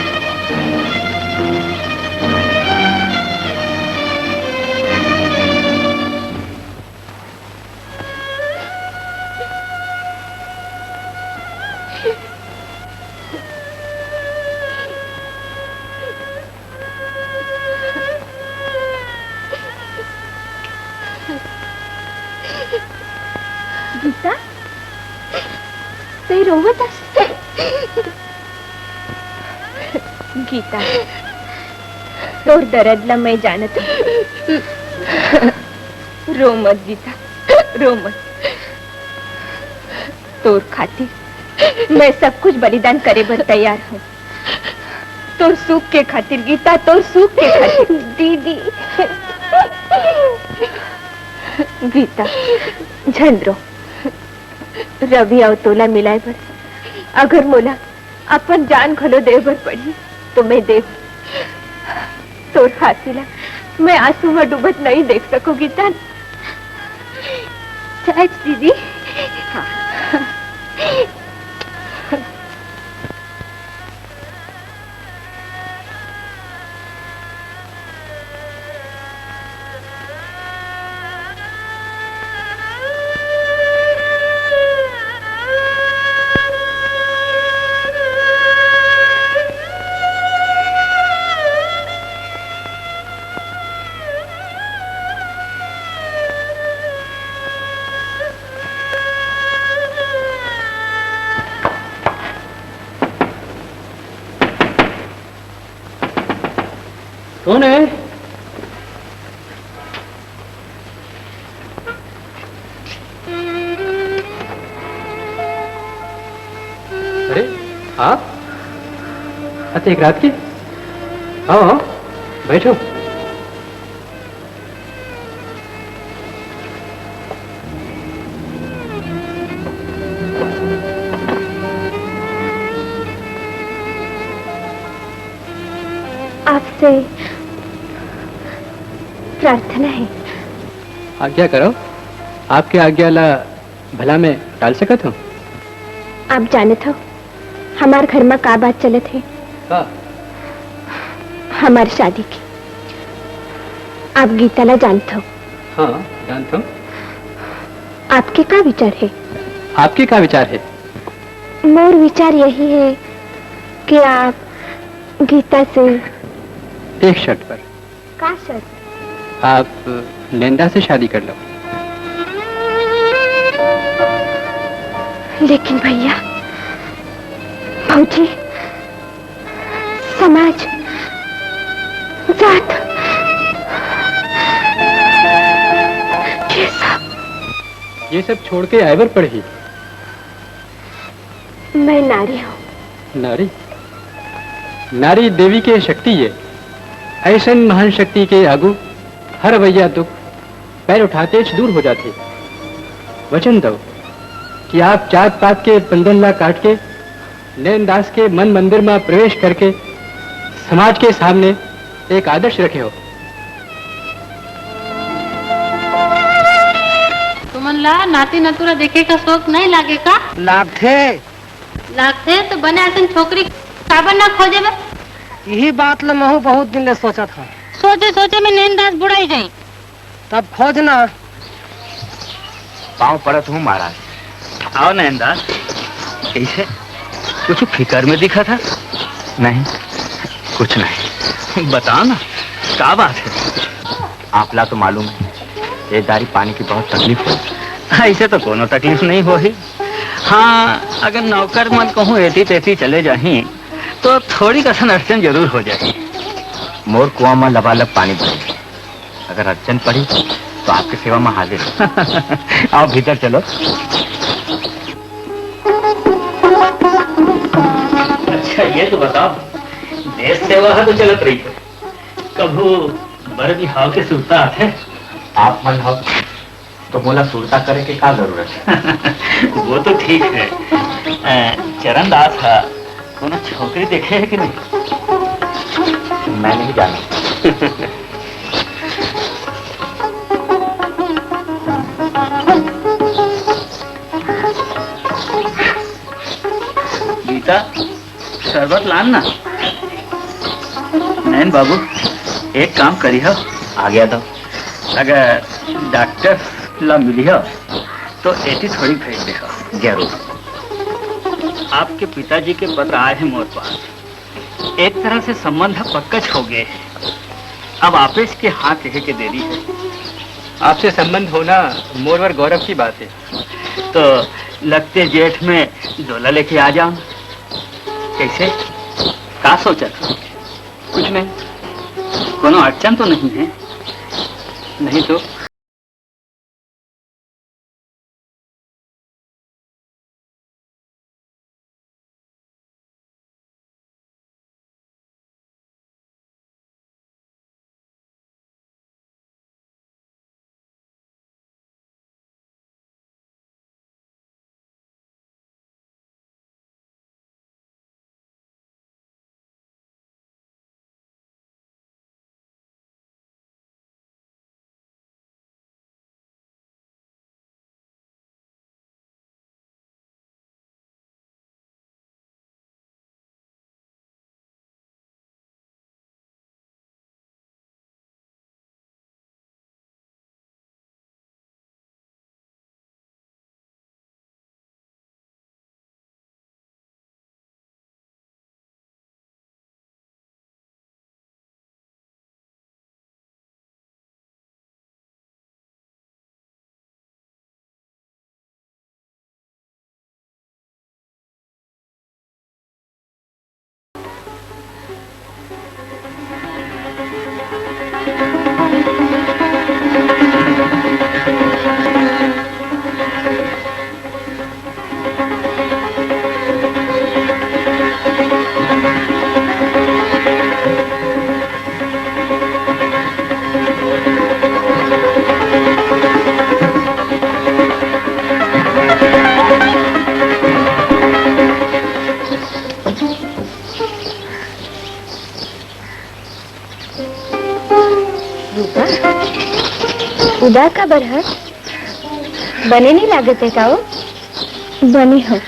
गीता, तई रोवत हस? गीता, तोर दरद ला मैं जानत हूँ। रो मत गीता, रो मत। तोर खातिर मैं सब कुछ बलिदान करे बर तैयार हूँ। तोर सुख के खातिर गीता, तोर सुख के खातिर। दीदी। गीता, झन रो। रवि अउ तोला मिलाए बर अगर मोला अपन जान घलो दे बर पड़ही, तो मैं देव। तोर हाथी ला मैं आंसू में डूबत नहीं देख सकूं, गीता। सच दीदी। हाँ। कौन है? अरे, आप? अच्छा, एक रात की? आओ, आओ, बैठो। आपसे प्रार्थना है। आज्ञा करो, आपके आज्ञा ला भला मैं टाल सकत हूँ? आप जानत हो, हमार घर में का बात चलत है? का? हमार शादी की। आप गीता ला जानत हो? हाँ, जानत हूँ। आपके का विचार है? आपके का विचार है? मोर विचार यही है कि आप गीता से एक शर्त पर। का शर्त? आप नैनदास से शादी कर लो। लेकिन भैया, भौजी, समाज, जात, ये सब। ये सब छोड़ के आए बर पड़ही। मैं नारी हूँ। नारी? नारी देवी के शक्ति ये। ऐसन महान शक्ति के आगू हर अवइया दुख पैर उठाते च दूर हो जाथे। वचन दो कि आप जात पात के बंधन ला काट के नैनदास के मन मंदिर में प्रवेश करके समाज के सामने एक आदर्श रखे हो। तुमन ला नाती नतुरा देखे का शौक नहीं लागे का? लागथे। लागथे तो बने असन छोकरी काबर ना खोजे बे? यही बात ल महू बहुत दिन ले सोचत हूँ। सोचे सोचे में नैनदास बुढ़ाई जाई। तब खोजना। पाँव पड़त हूँ महाराज। आओ नैनदास। कैसे? कुछ फिकर में दिखा था? नहीं, कुछ नहीं। बताओ ना, का बात है? आपला तो मालूम है, ये दारी पानी की बहुत तकलीफ हो। ऐसे तो कोनो तकलीफ नहीं हो ही। हाँ, अगर नौकर मन कहूँ एती तेती चले जाही, तो थोड़ी कसन अड़चन जरूर हो जाही। मोर कुआं म लबालब पानी भरे हे। अगर अड़चन पड़ी, तो आपके सेवा म हाजिर। आओ, भीतर चलो। अच्छा, ये तो बताओ, देश सेवा ह तो चलत रही है, कभू बर बिहाव के सुरता आथे? आप मन हो, तो मोला सुरता करे के का जरूरत है? वो तो ठीक है। अ, चरण दास हा कोनो छोकरी देखे है कि नहीं? मैं नहीं जाना। गीता, शरबत लान ना। नैन बाबू, एक काम करिह। आ गया था। अगर डॉक्टर ला मिलिह, तो एती थोड़ी भेज देह। जरूर। आपके पिताजी के पत्र आए हैं मोर पास। एक तरह से संबंध पक्कच हो गए हैं। अब आपेस के हाँ कहे के देरी है। आपसे संबंध होना मोर बर गौरव की बात है। तो लगते जेठ में डोला लेके आ जाओ। कैसे? का सोचत हो? कुछ नहीं। कोनो अड़चन तो नहीं है? नहीं तो। रूपा, उदास काबर हस? बने नहीं लागत है का वो? बने हो।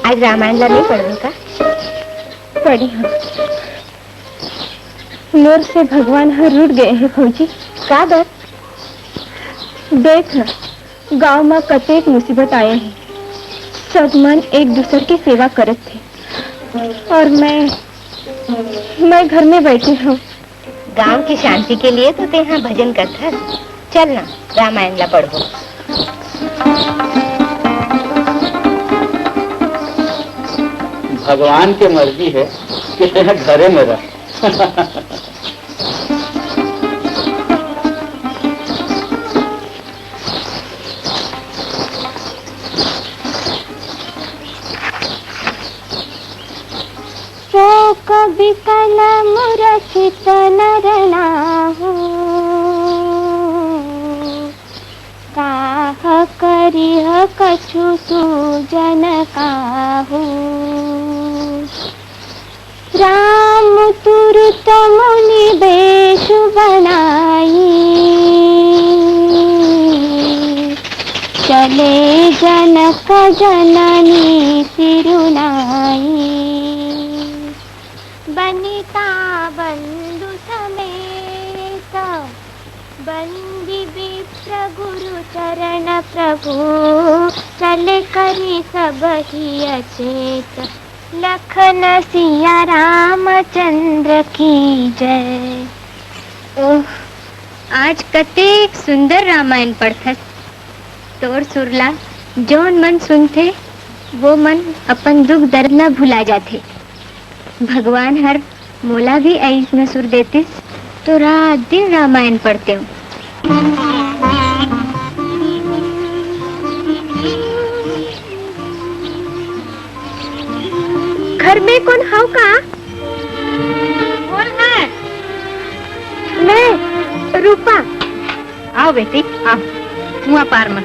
आज रामायण ला नहीं पढ़बे का? पढ़े हो। मोर से भगवान ह रूठ गए हे भौजी। का बर? देख न, गांव म कतेक मुसीबत आए हे, सब मन एक दूसर के सेवा करत थे, और मैं, मैं घर में बैठे हूँ। गांव की शांति के लिए तो तेहा भजन करथस। चल ना, रामायण ला पढ़बो। भगवान के मर्जी है कि तेहा घरे में रह। शोक विकल मुरसित नर नाहु, काह करिह कछु सूजन काहू। राम तुरत मुनि बेश बनाई, चले जनक जननी सिरुनाई। बनिता बंधु समेत बंदी विप्र गुरु चरण प्रभु, चले करी सब ही अचेत। लखन सिया रामचंद्र की जय। ओह, आज कतेक सुंदर रामायण पढ़थस। तोर सुरला जौन मन सुनथे, वो मन अपन दुख दर्द ला भुला जाथे। भगवान हर मोला भी अइसने सुर देतिस, तो रात दिन रामायण पढ़तेंव। घर में कोन हव का? कोन है? मैं, रूपा। आव बेटी, आव। कुआं पार में।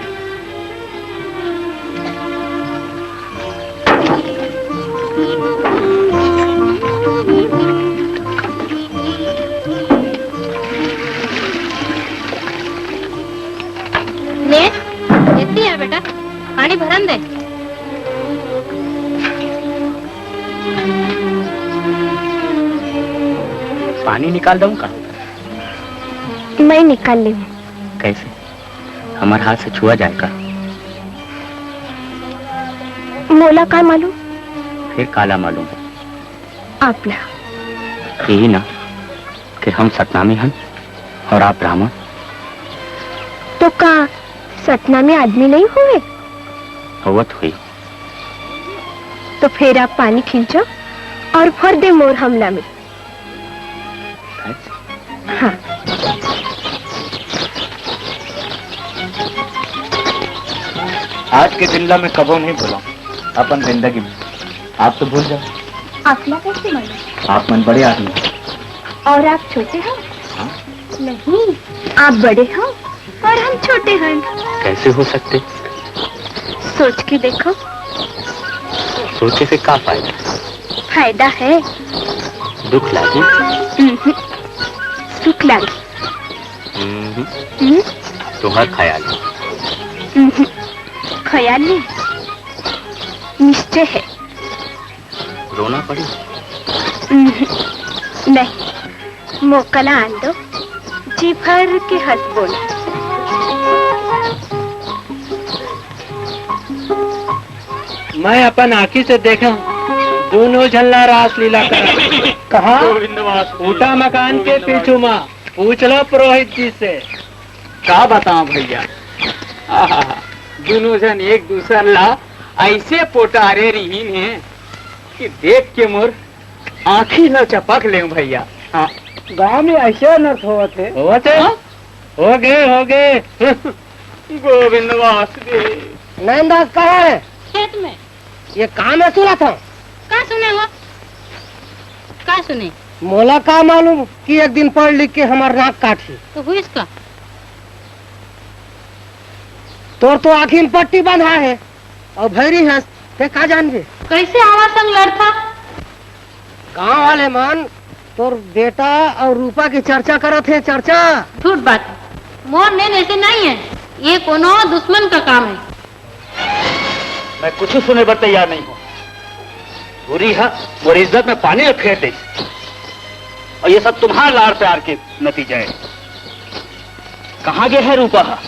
ले, एती आ बेटा, पानी भरन दे। पानी निकाल दऊं का? मैं निकाल लेहूं। कैसे? हमर हाथ से छुआ जाए का? मोला का मालूम? फिर काला मालूम? आप ला। यही ना कि हम सतनामी हन और आप ब्राह्मण। तो का सतनामी आदमी नहीं होवे? होवत हुई। तो फिर आप पानी खींचो और भर दे मोर हमला में। हाँ। आज के दिन ला मैं कबो नहीं भूलूं अपन जिंदगी में। आप तो भूल जाओ। आपला कैसे मालूम? आप मन बड़े आदमी हो। और आप छोटे हो? हाँ। नहीं, आप बड़े हो और हम छोटे हैं। कैसे हो सकते? सोच के देखो। सोचे से का फायदा? फायदा है। दुख लागे? हम्म, सुख लागे। हम्म, हम्म? तुम्हार ख्याल है। हम्म, ख्याल नहीं, निश्चय है। रोना पड़ी? हम्म, नहीं, मोकला आन दो, जी भर के हंस बोल। मैं अपन आँखी से देखा हूँ, दोनों झन ला रासलीला करा। कहाँ? गोविंद वासुदेव। ऊटा मकान के गोविंद पीछू मा, पूछ लो पुरोहित जी से। का बताओ भैया, आहा, दोनों झन एक दूसर ला ऐसे पोटारे रिहिन हे कि देख के मोर आँखी ल चपक लेव भैया। हाँ। गाँव में ऐसे अनर्थ होवत हे। होवत हे? हाँ? हो गए, हो गए। गोविंद वासुदेव। नैनदास कहाँ है? खेत में। ये काम है सुना था। का सुने हो? का सुने? मोला का मालूम कि एक दिन पढ़ लिख के हमार नाक काटही। तो हुई इसका? तोर तो आँखी में पट्टी बंधा है और भैरी हंस, ते का जानबे? कैसे हमार संग लड़था? गांव वाले मन तोर बेटा और रूपा की चर्चा करत हे, चर्चा। झूठ बात। मोर नैन ऐसे नहीं है, ये कोनो दुश्मन का काम है। मैं कुछ सुने बर तैयार नहीं हूँ। बुरी है, मोर इज्जत में पानी फेर दे। और ये सब तुम्हारा लाड़ प्यार के नतीजा है। कहाँ गे हे रूपा ह?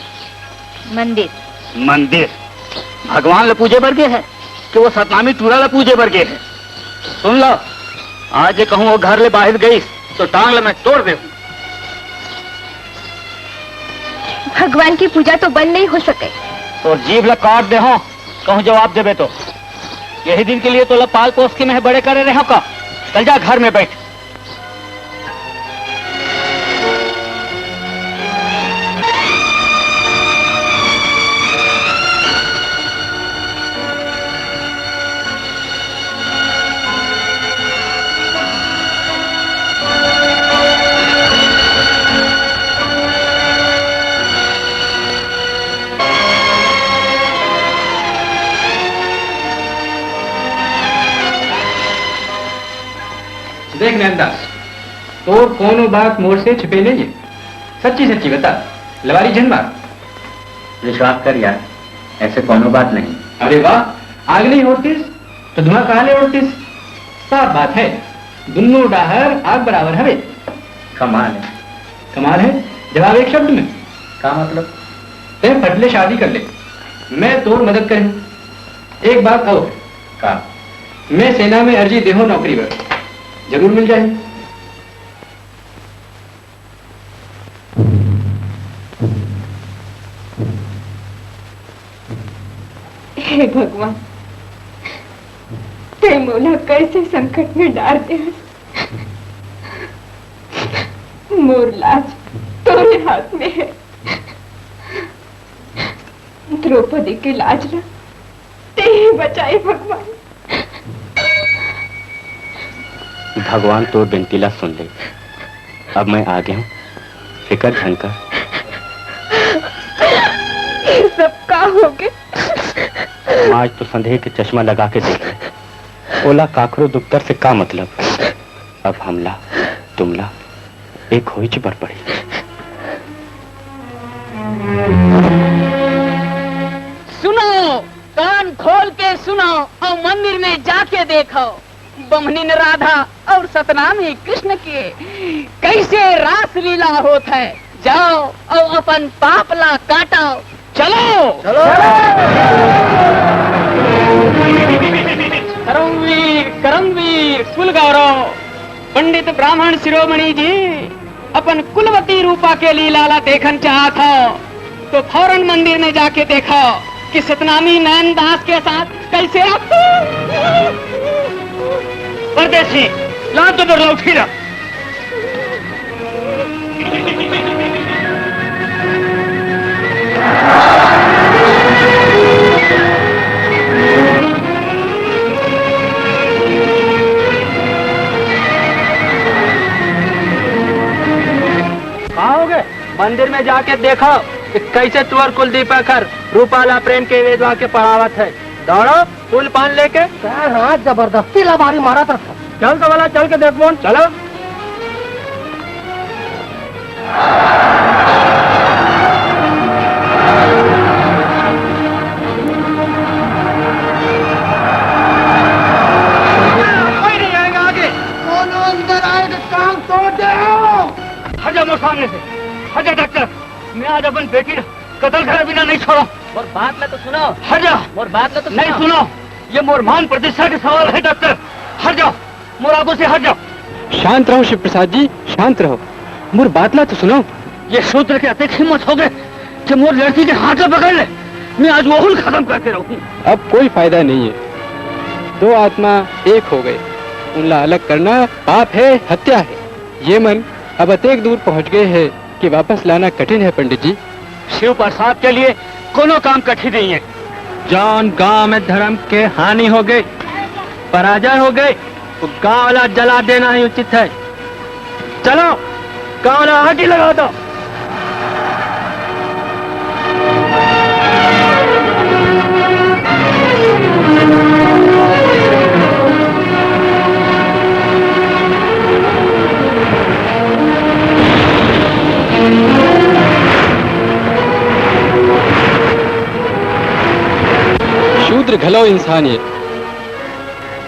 मंदिर। मंदिर? भगवान ल पूजे बर गे हे कि वो सतनामी टूरा ल पूजे बर गे हे? सुन लो, आज ये कहूँ वो घर ले बाहिर गईस तो टांग ल मैं तोड़ देहूँ। भगवान की पूजा तो बंद नहीं हो सके। तोर जीभ ल काट देहूँ, कहूँ जवाब देबे तो। यही दिन के लिए तोला पाल पोस के मैं बड़े करे रहे का? चल जा घर में बैठ। देख नैनदास, तोर कोनो बात मोर से छिपे नहीं है। सच्ची सच्ची बता, लवारी झन मार। विश्वास कर यार, ऐसे कोनो बात नहीं। अरे वाह, आग नहीं होतीस तो धुआं कहाँ ले उड़तीस? साफ बात है, दुन्नो डाहर आग बराबर हवे। कमाल है। कमाल है, जवाब एक शब्द में। का मतलब? तैं फट ले शादी कर ले, मैं तोर मदद करूँ। एक बात और। का? मैं सेना में अर्जी देहूँ नौकरी बर, जरूर मिल जाही। हे भगवान, तैं मोला कइसे संकट में डार दे हस। मोर लाज तोरे हाथ में हे। द्रौपदी के लाज ला तैं ही बचाए भगवान। भगवान तोर बिनती ला सुन ले। अब मैं आ गेंव, फिकर झन कर। ये सब का होगे? समाज तो संदेह के चश्मा लगा के देखे, ओला काकरो दुख दर्द से का मतलब? अब हमला तुमला एक होइच बर पड़ही। सुनो, कान खोल के सुनो अउ मंदिर में जाके देखो, बमनिन राधा अउ सतनामी कृष्ण के कइसे रासलीला होत हे। जाओ अउ अपन पाप ला काटो। चलो। चलो। करमवीर, करमवीर, कुल गौरव, पंडित ब्राह्मण शिरोमणि जी अपन कुलवती रूपा के लीला ला देखन चाहत हो, तो फौरन मंदिर में जाके देखो कि सतनामी नैन दास के साथ कइसे। परदेसी, ला तो बरलौठी ला। का होगे? मंदिर में जाके देखो कि कइसे तुंहर कुलदीपक हर रूपा ला प्रेम के वेद वाक्य पढ़ावत हे। दौड़ो, फूल पान लेके। पैर हाथ जबरदस्ती लबारी मारत रथे। चल तो भला, चल के देखबोन। चलो। कोई नहीं आएगा आगे। कोनो अंदर आए तो टांग तोड़ दे। हट जा मोर सामने से, हट जा डॉक्टर। मैं आज अपन बेटी ला कतल करे बिना नहीं छोड़ों। मोर बात ला तो सुनो। हट जा। मोर बात ला तो नहीं सुनो। सुनो, ये मोर मान प्रतिष्ठा के सवाल हे डॉक्टर। हट जाओ, मोर आगू से हट जाओ। शांत रहो शिव प्रसाद जी, शांत रहो। मोर बात ला तो सुनो। ये शूद्र के अतेक हिम्मत होगे कि मोर लड़की के हाथ ला पकड़ ले। मैं आज वहू ला खतम करके रहूं। अब कोई फायदा नहीं है। दो आत्मा एक हो गए, उनला अलग करना पाप हे, हत्या हे। ये मन अब अतेक दूर पहुंच गए हे कि वापस लाना कठिन हे पंडित जी। शिव प्रसाद के लिए कोनो काम कठिन नहीं हे। जौन गांव में धर्म के हानि होगे, पराजय होगे, वो गांव ला जला देना ही उचित हे। चलो, गांव ला आगी लगा दो। शूद्र घलो इंसान ये।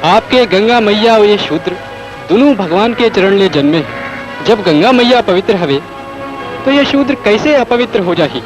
आपके गंगा मैया अउ ये शूद्र दुनों भगवान के चरण ले जन्मे हे। जब गंगा मैया पवित्र हवे, तो ये शूद्र कइसे अपवित्र हो जाही?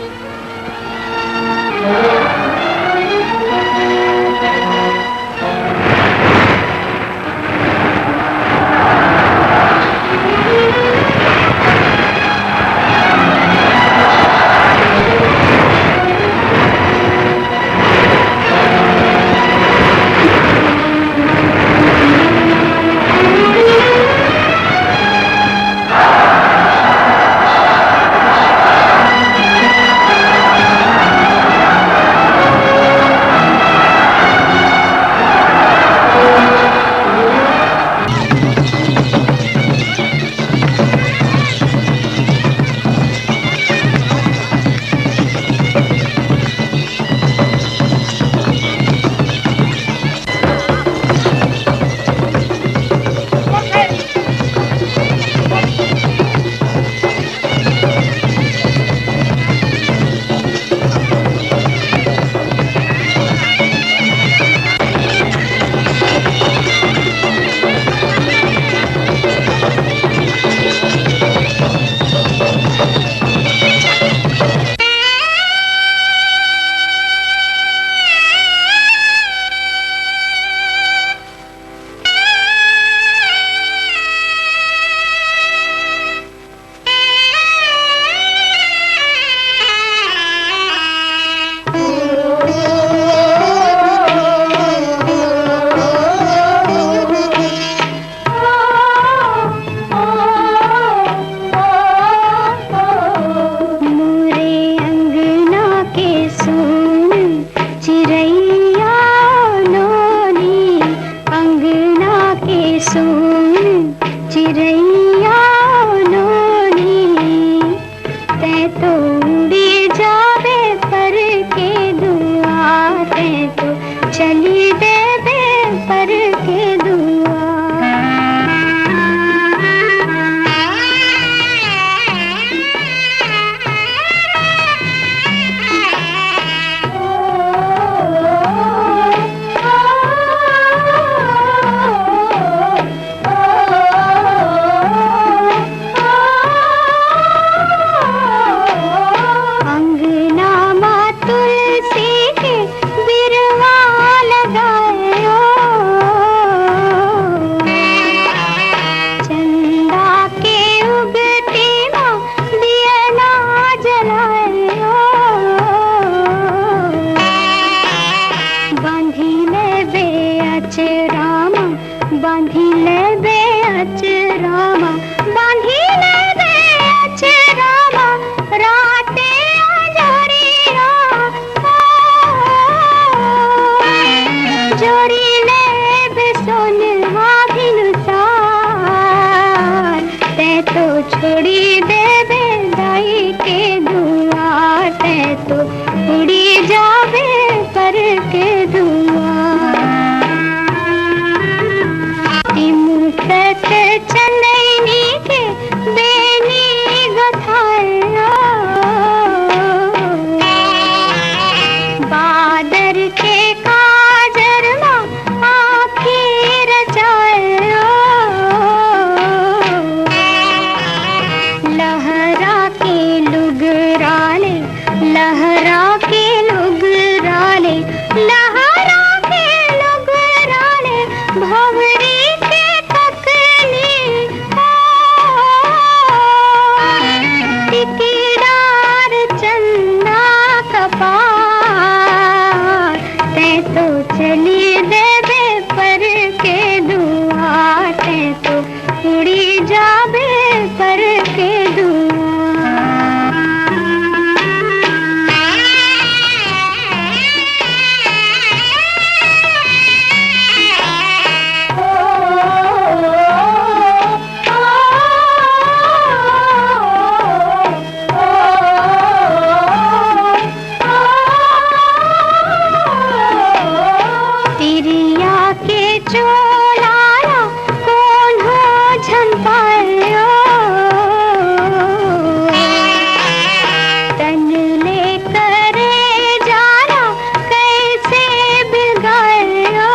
उड़ी देबे दाई के दुआर, तैं तो उड़ी जाबे पर के दुआर। टिमुटत चनैनी के बेनी गथायो, बादर के काजर मा आँखी रचायो। लहरा के लुगरा ले, लहरा के लुगरा ले, लहरा के लुगरा ले, भंवरी के ककनी। ओ, टिकडार चंदा कपार, तैं तो चली देबे पर के दुआर, तैं तो उड़ी जाबे पर के दुआर। तिरिया के चोला ला कोनो झन पायो, तन ले करेजा ला कइसे बिगायो।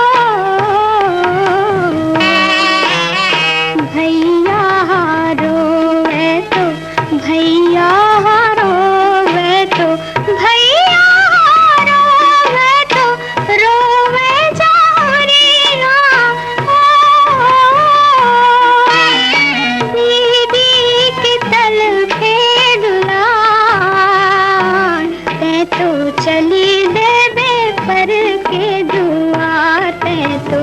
भैया हा रोवे तो, भैया हा रोवे तो, भैया हा रोवे तो, रोवे जौहरिया। ओ, दीदी के तलफे दुलार, तैं तो चली देबे पर के दुआर, तैं तो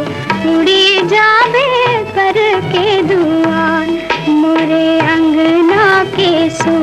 उड़ी जाबे पर के दुआर। मोरे अंगना के सू